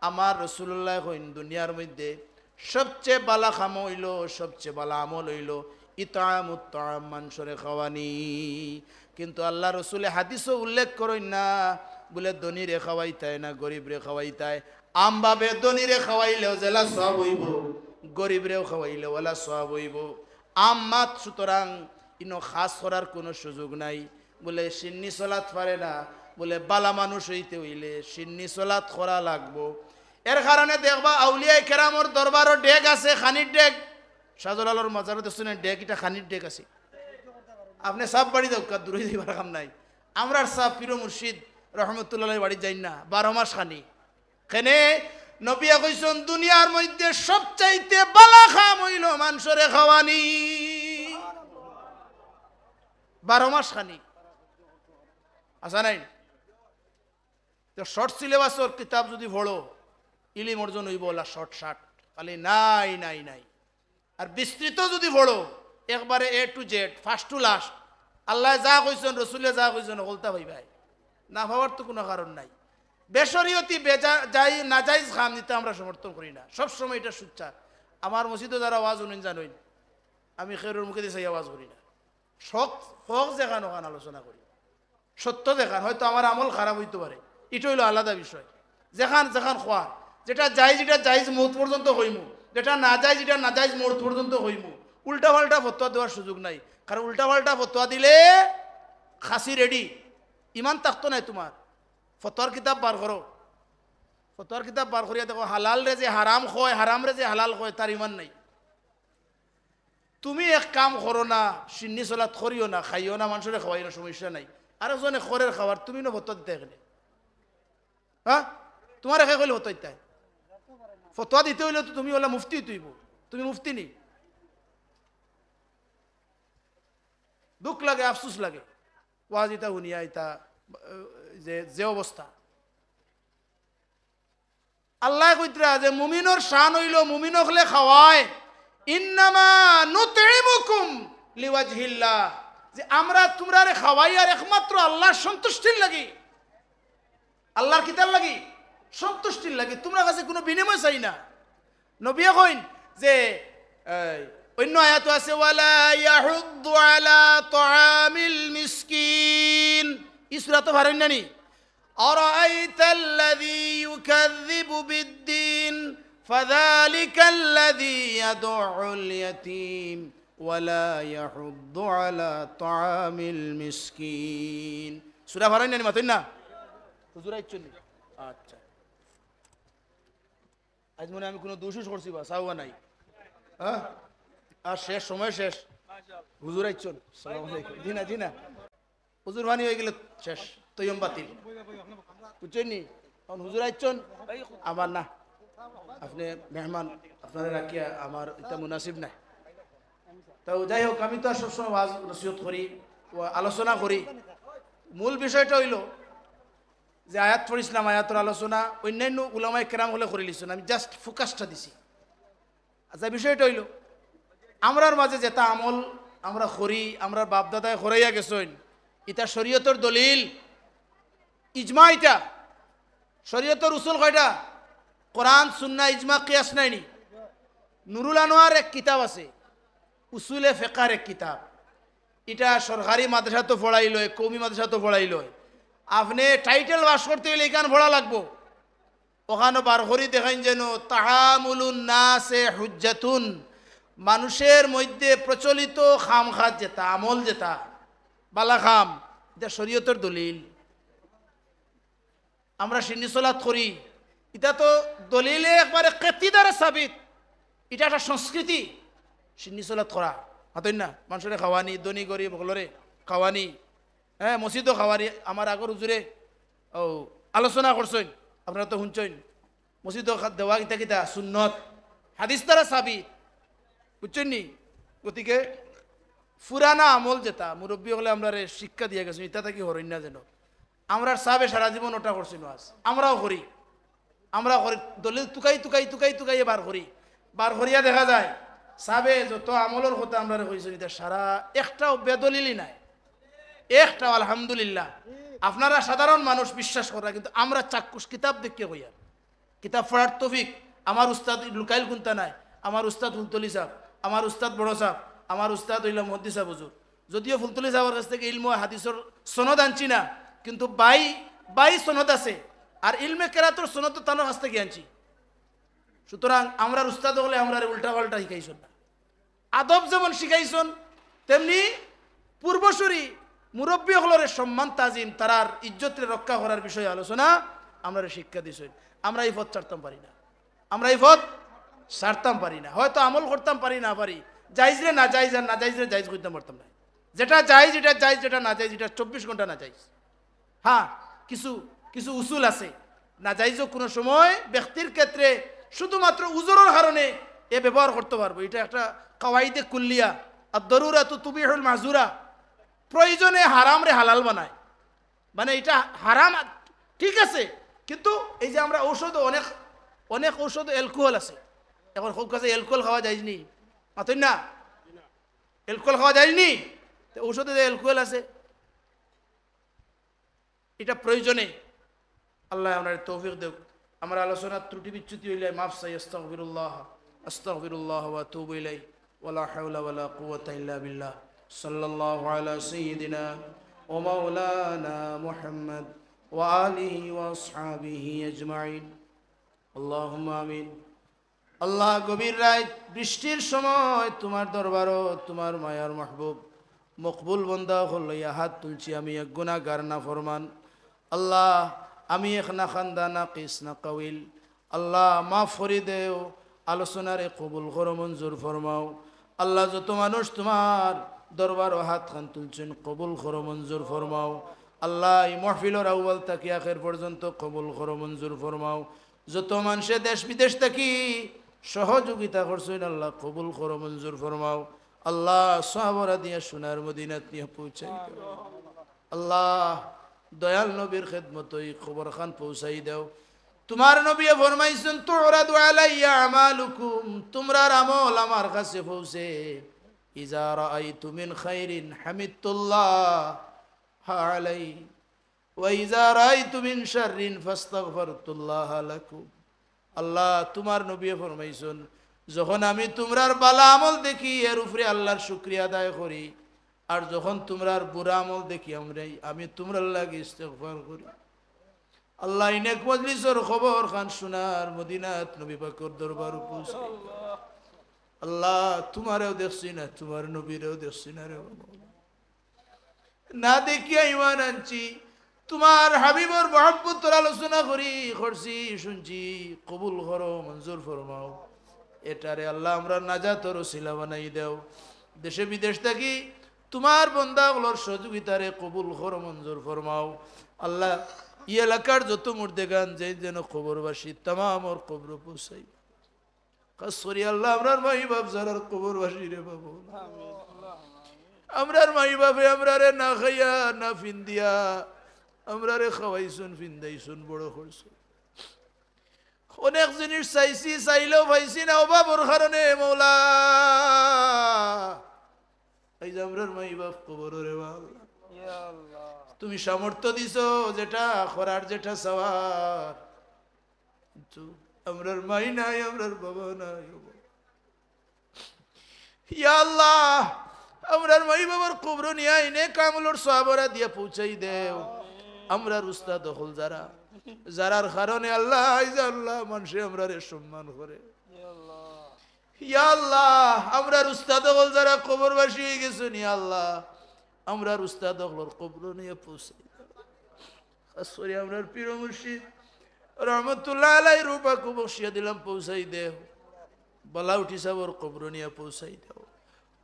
আমার রাসুলুল্লায় কইন, দুনিয়ার মধ্যে সবচেয়ে বালা কাম অইলো, সবচেয়ে বালা আমল অইলো ইতআমুত তাআম, মানষরে খাওয়ানি। কিন্তু আল্লাহর রসুলে হাদিসো উল্লেখ করইন না, বুলে ধনীরে খাওয়াইতায় না গরিবরে খাওয়াইতায়। আমভাবে ধনীরে খাওয়াইলেও যেলা সওয়াব অইবো, গরিবরেও খাওয়াইলেও অলা সওয়াব অইবো। আম মাত, সুতরাং ইনো খাস করার কুনু সুযোগ নাই। বুলে সিন্নি সলাত পারে না, বুলে বালা মানুষ অইতে অইলে সিন্নি সলাত করা লাগবো। এর কারণে দেখবা আউলিয়ায়ে কেরামর দরবারো ডেগ আছে, খানির ডেগ। শাহজালালর মাজারো দেখছইন নি ডেগ, ইটা খানির ডেগ আছে। আপনে সাব বাড়ি যাউক্কা, দূরে যাইবার কাম নাই। আমরার সাব পীর মুর্শিদ রহমতুল্লাহ বাড়িত যাইন না বারো মাস খানি। কেনে? নবিয়ে কইছইন, দুনিয়ার মধ্যে সবচাইতে বালা কাম অইলো মানষরে খাওয়ানি। বারো মাস খানি। আছা নায়? তো শর্ট সিলেবাসর কিতাব যুদি পড়ো, ইলিম অর্জন অইবো অলা শর্ট শার্ট। খালি নাই, নাই, নাই। আর বিস্তৃত যুদি পড়ো, একবারে A to Z, first to last, আল্লায় যা কইছইন, রসুলে যা কইছইন, হকলতা পাইবায়। না পাওয়ার তো কুনু কারণ নাই। বেশরিয়তি, বেজা-, যাই-, নাজাইজ কাম নিতা আমরা সমর্থন করি না। সব সময় ইটা সুচ্চার। আমার মসজিদো যারা ওয়াজ হুনইন জানইন, আমি কেউরর মুখেদি চাইয়া ওয়াজ করি না। হক, হক যেখান অখান আলোচনা করি। সত্য যেখান, হয়তো আমার আমল খারাপ অইতো পারে, ইটা অইলো আলাদা বিষয়। যেখান, যেখান কওয়ার, যেটা জাইজ, ইটা জাইজ মউত পর্যন্ত কইমু, যেটা নাজাইজ, ইটা নাজাইজ মউত পর্যন্ত কইমু। উল্টা-পাল্টা ফতোয়া দেওয়ার সুযোগ নাই, কারণ উল্টা-পাল্টা ফতোয়া দিলে খাসি রেডি, ইমান থাকতো নায় তুমার। ফতোয়ার কিতাব বার করো, ফতোয়ার কিতাব বার করিয়া দেখো, হালালরে যে হারাম কয়, হারামরে যে হালাল কয়, তার ইমান নাই। তুমি এক কাম করো না, সিন্নি সলাত করিও না, খাইও না, মানষরে খাওয়াইও না, সমস্যা নাই। আরেকজনে করের খাওয়ার, তুমি নু ফতোয়া দিতায় কেনে? হ্যাঁ, তুমারে কে কইলো ফতোয়া দিতায়? ফতোয়া দিতে অইলে তো তুমি অলা মুফতি অইতে অইবো, তুমি মুফতি নি। দুখ লাগে, আফসুস লাগে, ওয়াজ ইতা হুনিয়া ইতা, যে, যে অবস্থা। আল্লায় কইতরা যে মুমিনর শান অইলো মুমিন অকলে খাওয়ায়, "ইন্নামা নুতইমুকুম লিওয়াজহিল্লাহ", যে আমরা তুমরারে খাওয়াইয়ার একমাত্র আল্লার সন্তুষ্টির লাগি। আল্লার কিতার লাগি? সন্তুষ্টির লাগি। তুমরার কাছে কুনু বিনিময় চাই না। নবিয়ে কইন যে, এই, অইন্য আয়াতো আছে, "ওয়ালা ইয়াহুদ্দু আলা তাআমিল মিসকিন।" ই সূরা তো পারইন না নি? "আরাআইতাল্লাযী ইউকাযযিবু বিদ্দীন, ফাযালিকাল্লাযী ইয়াদুউল ইয়াতীম, ওয়ালা ইয়াহুদ্দু আলা তাআমিল মিসকিন।" সূরা পারইন না নি, মাতইন না? হুজুর আইচ্ছইন নি? আচ্ছা। আইজ মনে অয় আমি কুনু দুষ-উষ করছি বা, চাওয়া নাই। হ্যাঁ? আর শেষ, সময় শেষ। হুজুর আইচ্ছইন। সালাম আলাইকুম। জি না, জি না। হুজুর পানি অইগেলে শেষ। তৈয়ম বাতিল। বুঝছইন নি? অখন হুজুর আইচ্ছইন, আমার না। আপনে মেহমান, আপনারে রাখিয়া আমার ইতা মুনাসিব নায়। তো যাই হোক, আমি তো আর সবসময় ওয়াজ নসিহত করি, ও আলোচনা করি। মূল বিষয়টা অইলো, যে আয়াত পড়ছিলাম, আয়াতর আলোচনা, অইন্যান্য উলামায়ে কেরাম অকলে করিলিছইন, আমি just ফোকাসটা দিছি। আচ্ছা, বিষয়টা অইলো, আমরার মাঝে যেতা আমল আমরা করি, আমরার বাপ-দাদায় করাইয়া গেছইন, ইতা শরীয়তর দলিল, ইজমা ইতা। শরীয়তর উসুল কয়টা? কোরআন, সুন্নাহ, ইজমা, কিয়াস নায় নি? নুরুল আনোয়ার এক কিতাব আছে, উসুলে ফেকার এক কিতাব, ইটা সরকারি মাদ্রাসাত পড়াইল অয়, কওমি মাদ্রাসাত পড়াইল অয়। আপনে টাইটেল পাস করতে অইলে ইখান পড়া লাগবো। অখানো বার করি দেখাইন যেন, "তাআমুলুন নাসে হুজ্জাতুন", মানুষের মধ্যে প্রচলিত কাম-কাজ যেতা, আমল যেতা, বালা কাম, ইতা শরীয়তর দলিল। আমরা সিন্নি সলাত করি, ইতা তো দলিলে একবারে কাতি দ্বারা সাবিত। ইটা একটা সংস্কৃতি, সিন্নি সলাত করা। মাতইন না, মানষরে খাওয়ানি, ধনী গরিব হকলরে খাওয়ানি, হ্যাঁ, মসজিদো খাওয়ানি। আমার আগর হুজুরে, ও, আলোচনা করছইন, আপনারা তো হুনছইন, মসজিদো খা-, দেওয়া কিতা কিতা সুন্নত, হাদিস দ্বারা সাবিত। বুঝছইন নি? গতিকে পুরানা আমল যেতা মুরব্বি অকলে আমরারে শিক্ষা দিয়া গেছইন, ইতা থাকি হরইন না যেন। আমরার সাবে সারা জীবন ওটা করছইন ওয়াজ, আমরাও করি, আমরাও করি। দলিল তুকাই তুকাই তুকাই তুকাই বার করি, বার করিয়া দেখা যায় সাবে যত আমলর কথা আমরারে কইছইন, ইতা সারা একটাও বেদলিলই নাই, একটাও। আলহামদুলিল্লাহ, আপনারা সাধারণ মানুষ বিশ্বাস কররা, কিন্তু আমরা চাক্ষুষ কিতাব দেখিয়া কইয়ার। কিতাব পড়ার তৌফিক আমার উস্তাদ লুকাইল কুন্তা নাই, আমার উস্তাদ ফুলতলি সাব, আমার উস্তাদ বড় সাব, আমার উস্তাদ অইলা মুহাদ্দিস সাব হুজুর। যদিও ফুলতলি সাবর কাছ থাকি ইলমে হাদিসর সনদ আনছি না, কিন্তু বাই, বাই সনদ আছে, আর ইলমে কেরাতর সনদ তো তানর কাছ থাকি আনছি। সুতরাং আমরার উস্তাদ অকলে আমরারে উল্টা-পাল্টা শিখাইছইন না। আদব যেমন শিখাইছইন, তেমনি পূর্বসূরি মুরব্বি অকলরে সম্মান তাজিম, তারার ইজ্জতরে রক্ষা করার বিষয়ে আলোচনা আমরারে শিক্ষা দিছইন। আমরা ই পথ ছাড়তাম পারি না, আমরা ই পথ ছাড়তাম পারি না। হয়তো আমল করতাম পারি না পারি, জাইজরে নাজাইজ আর নাজাইজরে জাইজ কইতাম পারতাম না। যেটা জাইজ ইটা জাইজ, যেটা নাজাইজ ইটা চব্বিশ ঘন্টা নাজাইজ। হ্যাঁ, কিছু কিছু উসুল আছে, নাজাইজও কোনো সময় ব্যক্তির ক্ষেত্রে শুধুমাত্র উজরর কারণে এ ব্যবহার করতে পারবো। এটা একটা কাওয়াইদে কুল্লিয়া, আর দরুরাতু তুবিহুল মাহজুরা। প্রয়োজনে হারামরে হালাল বানায়। মানে, এটা হারাম, ঠিক আছে, কিন্তু এই যে আমরা ঔষধ, অনেক অনেক ঔষধ অ্যালকোহল আছে। এখন খুব কাছে অ্যালকোহল খাওয়া যায়নি, মাতইন না? অ্যালকোহল খাওয়া যায়নি, তো ঔষধে যে অ্যালকোহল আছে, এটা প্রয়োজনে। আল্লাহ আমরারে তৌফিক দেউক। আমার আলোচনার ত্রুটি বিচ্যুতি অইলে মাফ চাই। আস্তাগফিরুল্লাহ, আস্তাগফিরুল্লাহ ওয়া আতুবু ইলাইহি, ওয়ালা হাওলা ওয়ালা কুওয়াতা ইল্লা বিল্লাহ। সাল্লাল্লাহু আলা সাইয়্যিদিনা ওয়া মাওলানা মুহাম্মদ ওয়া আলিহি ওয়া আসহাবিহি আজমাইন। আল্লাহুম্মা আমিন। আল্লাহ, গভীর রাইত বৃষ্টির সময় তুমার দরবারো তুমার মায়ার মাহবুব মকবুল বন্দা অকল লইয়া হাত তুলছি। আমি এক গুনাহগার নাফরমান। আল্লাহ, আমি এক নাখান্দা, নাকিস, নাকামিল। আল্লাহ, মাফ করি দেও, আলোচনারে কবুল করো, মঞ্জুর ফরমাও। আল্লাহ, যত মানুষ তুমার দরবারো হাত খান তুলছইন, কবুল করো, মঞ্জুর ফরমাও। আল্লাহ, এই মাহফিলর আউয়াল থাকি আখের পর্যন্ত কবুল করো, মঞ্জুর ফরমাও। যত মানষে দেশ বিদেশ থাকি সহযোগিতা করছইন, আল্লাহ, কবুল করো, মঞ্জুর ফরমাও। আল্লাহ, সওয়াব দিয়া সোনার মদিনাত নিয়া পৌঁছাই দেও। আল্লাহ, দয়াল নবীর খেদমতো এই খবর খান পৌঁছাই দেও। তুমার নবীয়ে ফরমাইছইন, "তুরাদু আলাইয়া আমালুকুম", তুমরার আমল আমার কাছে পৌঁছে। "ইজা রাআইতু মিন খাইরিন হামিদতুল্লাহ আলাই, ওয়া ইজা রাআইতু মিন শাররিন ফাস্তাগফারতুল্লাহ লাকুম।" আল্লাহ, তুমার নবীয়ে ফরমাইছইন, "যখন আমি তুমরার বালা আমল দেখি, এর উপরে আল্লাহর শুকরিয়া আদায় করি, আর যখন তুমরার বুরা আমল দেখি, আমরা, আমি তুমরার লাগি ইস্তেগফার করি।" আল্লাহ, এই নেক মজলিসর খবর খান সোনার মদিনাত নবী পাকর দরবারো পৌঁছাই। আল্লাহ, তুমারেও দেখছি না, তুমার নবীরেও দেখছি না রে বাবা। না দেখিয়া ঈমান আনছি, তুমার হাবিবর মহব্বতর আলোচনা করি, করছি, শুনছি, কবুল করো, মঞ্জুর ফরমাও। এটারে আল্লাহ আমরার নাজাতর উসিলা বানাই দেও। দেশে বিদেশ থাকি তুমার বন্দা অকলর সহযোগিতারে কবুল করো, মঞ্জুর ফরমাও। আল্লাহ, এই এলাকার যত মুর্দেগান যেইন যেইন কবরবাসী, তামামর কবরো পৌঁছাই। খাস করি আল্লাহ, আমরার মাই বাপ যারার কবরবাসী রে বাবা, আমরার মাই বাপে আমরারে না খাইয়া না ফিন্দিয়া আমরারে খাওয়াইছইন, ফিন্দাইছইন, বড় করছইন। অনেক জিনিস চাইছি, চাইলেও পাইছি না অভাবর কারণে, মৌলা। এই যে আমরার মাই বাপ কবরো রে বাবা, ইয়া আল্লাহ। তুমি সামর্থ্য দিছো যেটা করার, যেটা চাওয়ার, কিন্তু আমরার মাই নাই, আমরার বাবা নাই। ইয়া আল্লাহ, আমরার মাই বাবার কবরো নিয়া এই নেক আমলর সওয়াব দিয়া পৌঁছাই দেও। আমরার উস্তাদ অকল যারা, যারার কারণে আল্লাহ, এই যে আল্লাহ, মানষে আমরারে সম্মান করে। ইয়া আল্লাহ, আমরার উস্তাদ অকল যারা কবরবাসী অই গেছইন, ইয়া আল্লাহ, আমরার উস্তাদ অকলর কবরো নিয়া পৌঁছাই দেও। খাস করি আমরার পীর মুর্শিদ রহমতুল্লাহ আলাইহির রুহ পাকো বখশিয়া দিলাম, পৌঁছাই দেও। বালাউটি সাবর কবরো নিয়া পৌঁছাই দেও।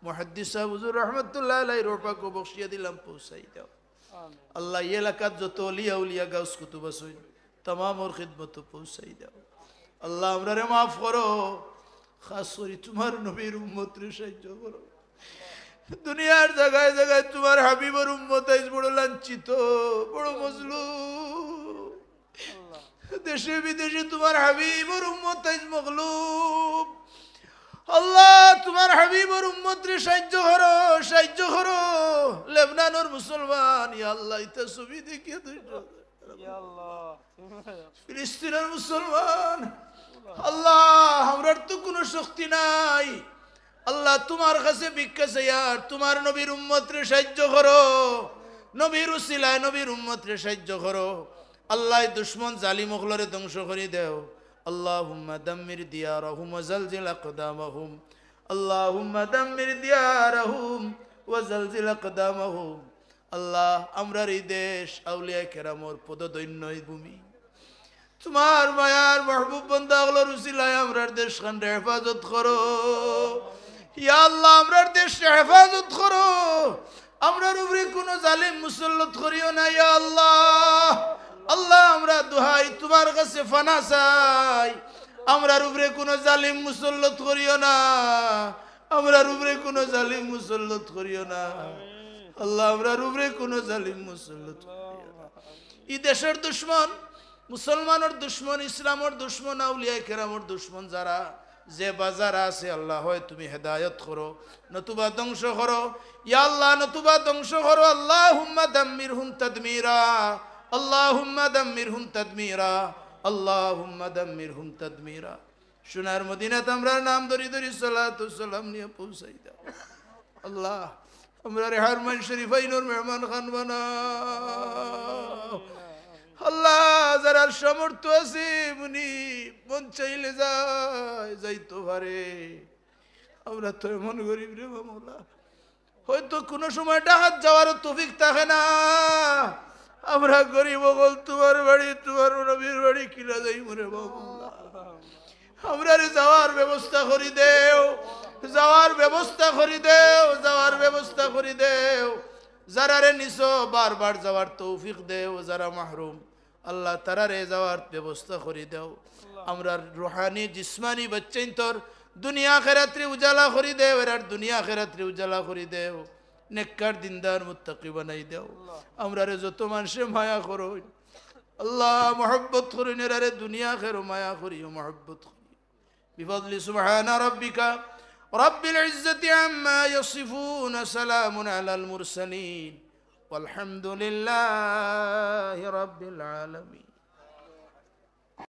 মুহাদ্দিস সাব হুজুর রহমতুল্লাহ আলাইহির রুহ পাকো বখশিয়া দিলাম, পৌঁছাই দেও। আল্লাহ, এই এলাকাত যত অলিয়া উলিয়া গাউস কুতুব আছইন, তামামর খিদমতো পৌঁছাই দেও। আল্লাহ, আমরারে মাফ করো, খাস করি তুমার নবীর উম্মতরে সাহায্য করো। দুনিয়ার জাগায় জাগায় তুমার হাবিবর উম্মত আইজ বড় লাঞ্ছিত, বড় মজলুম। দেশে বিদেশে তুমার হাবিবর উম্মত আইজ মগলুব। আল্লাহ, তুমার হাবিবর উম্মতরে সাহায্য করো, সাহায্য করো। লেবনানর মুসলমান, ইয়া আল্লাহ, ইতা ছবি দেখিয়া ধৈর্য ধরো। ইয়া আল্লাহ। ফিলিস্তিনর মুসলমান, আল্লাহ, আমরার তো কুনু শক্তি নাই। আল্লাহ, তুমার কাছে ভিক্ষা চাইয়ার, তুমার নবীর উম্মতরে সাহায্য করো, নবীর উসিলায় নবীর উম্মতরে সাহায্য করো। আল্লাহ, এই দুশমন জালিম অকলরে ধ্বংস করি দেও। আল্লাহুম্মা দাম্মির দিয়ারাহুম ওয়া জালজিল আকদামাহুম। আল্লাহুম্মা দাম্মির দিয়ারাহুম ওয়া জালজিল আকদামাহুম। আল্লাহ, আমরার এই দেশ আউলিয়া কেরামর পদধন্য এই ভূমি। তুমার মায়ার মাহবুব বান্দা অকলর উসিলায় আমরার দেশখানরে হেফাজত করো। ইয়া আল্লাহ, আমরার দেশরে হেফাজত করো। আমরার উপরে কুনু জালিম মুসল্লত করিও না, ইয়া আল্লাহ। আল্লাহ, আমরা দোহাই তুমার কাছে ফানা চাই, আমরার উপরে কুনু জালিম মুসল্লত করিও না, আমরার উপরে কুনু জালিম মুসল্লত করিও না। আল্লাহ, আমরার উপরে কুনু জালিম মুসল্লত করিও না। ই দেশর দুশমন, মুসলমানর দুশমন, ইসলামর দুশমন, আউলিয়ায়ে কেরামর দুশমন যারা যে বাজার আছে, আল্লাহ, হয় তুমি হেদায়ত করো, নতুবা ধ্বংস করো। ইয়া আল্লাহ, নতুবা ধ্বংস করো। আল্লাহুম্মা দাম্মিরহুম তাদমিরা, আল্লাহুম্মা দাম্মিরহুম তাদমিরা, আল্লাহুম্মা দাম্মিরহুম তাদমিরা। সোনার মদিনাত আমরার নাম ধরি ধরি সালাতু সালাম নিয়া পৌঁছাই দাও। আল্লাহ, আমরারে হারমাইন শরীফাইনর মেহমান খান বানাও। আল্লাহ, যারার সামর্থ্য আছে, মুনি মন চাইলে যায়, যাইতো পারে। আমরা তো এমন গরিব রে মাওলা, হয়তো কুনু সময় ডাকাত যাওয়ারও তৌফিক থাকে না। আমরা গরিব, অকল তুমার বাড়ি, তুমার নবীর বাড়ি কিলা যাইমু রে মাওলা। আমরারে যাওয়ার ব্যবস্থা করি দেও, যাওয়ার ব্যবস্থা করি দেও, যাওয়ার ব্যবস্থা করি দেও। যারারে নিছো বারবার যাওয়ার তৌফিক দেও, যারা মাহরুম আল্লাহ, তারারে যাওয়ার ব্যবস্থা করি দেও। আমরার রুহানি, জিসমানি বাচ্চাইন্তর দুনিয়া আখেরাতরে উজালা করি দেও, এরার দুনিয়া আখেরাতরে উজালা করি দেও। নেককার, দিনদার, মুত্তাকি বানাই দেও। আমরারে যত মানষে মায়া করইন, আল্লাহ, মহব্বত করইন, এরারে দুনিয়া আখেরো মায়া করিও, মহব্বত করিও। بفضل سبحان ربك رب العزة عما يصفون، سلام على المرسلين، والحمد لله رب العالمين.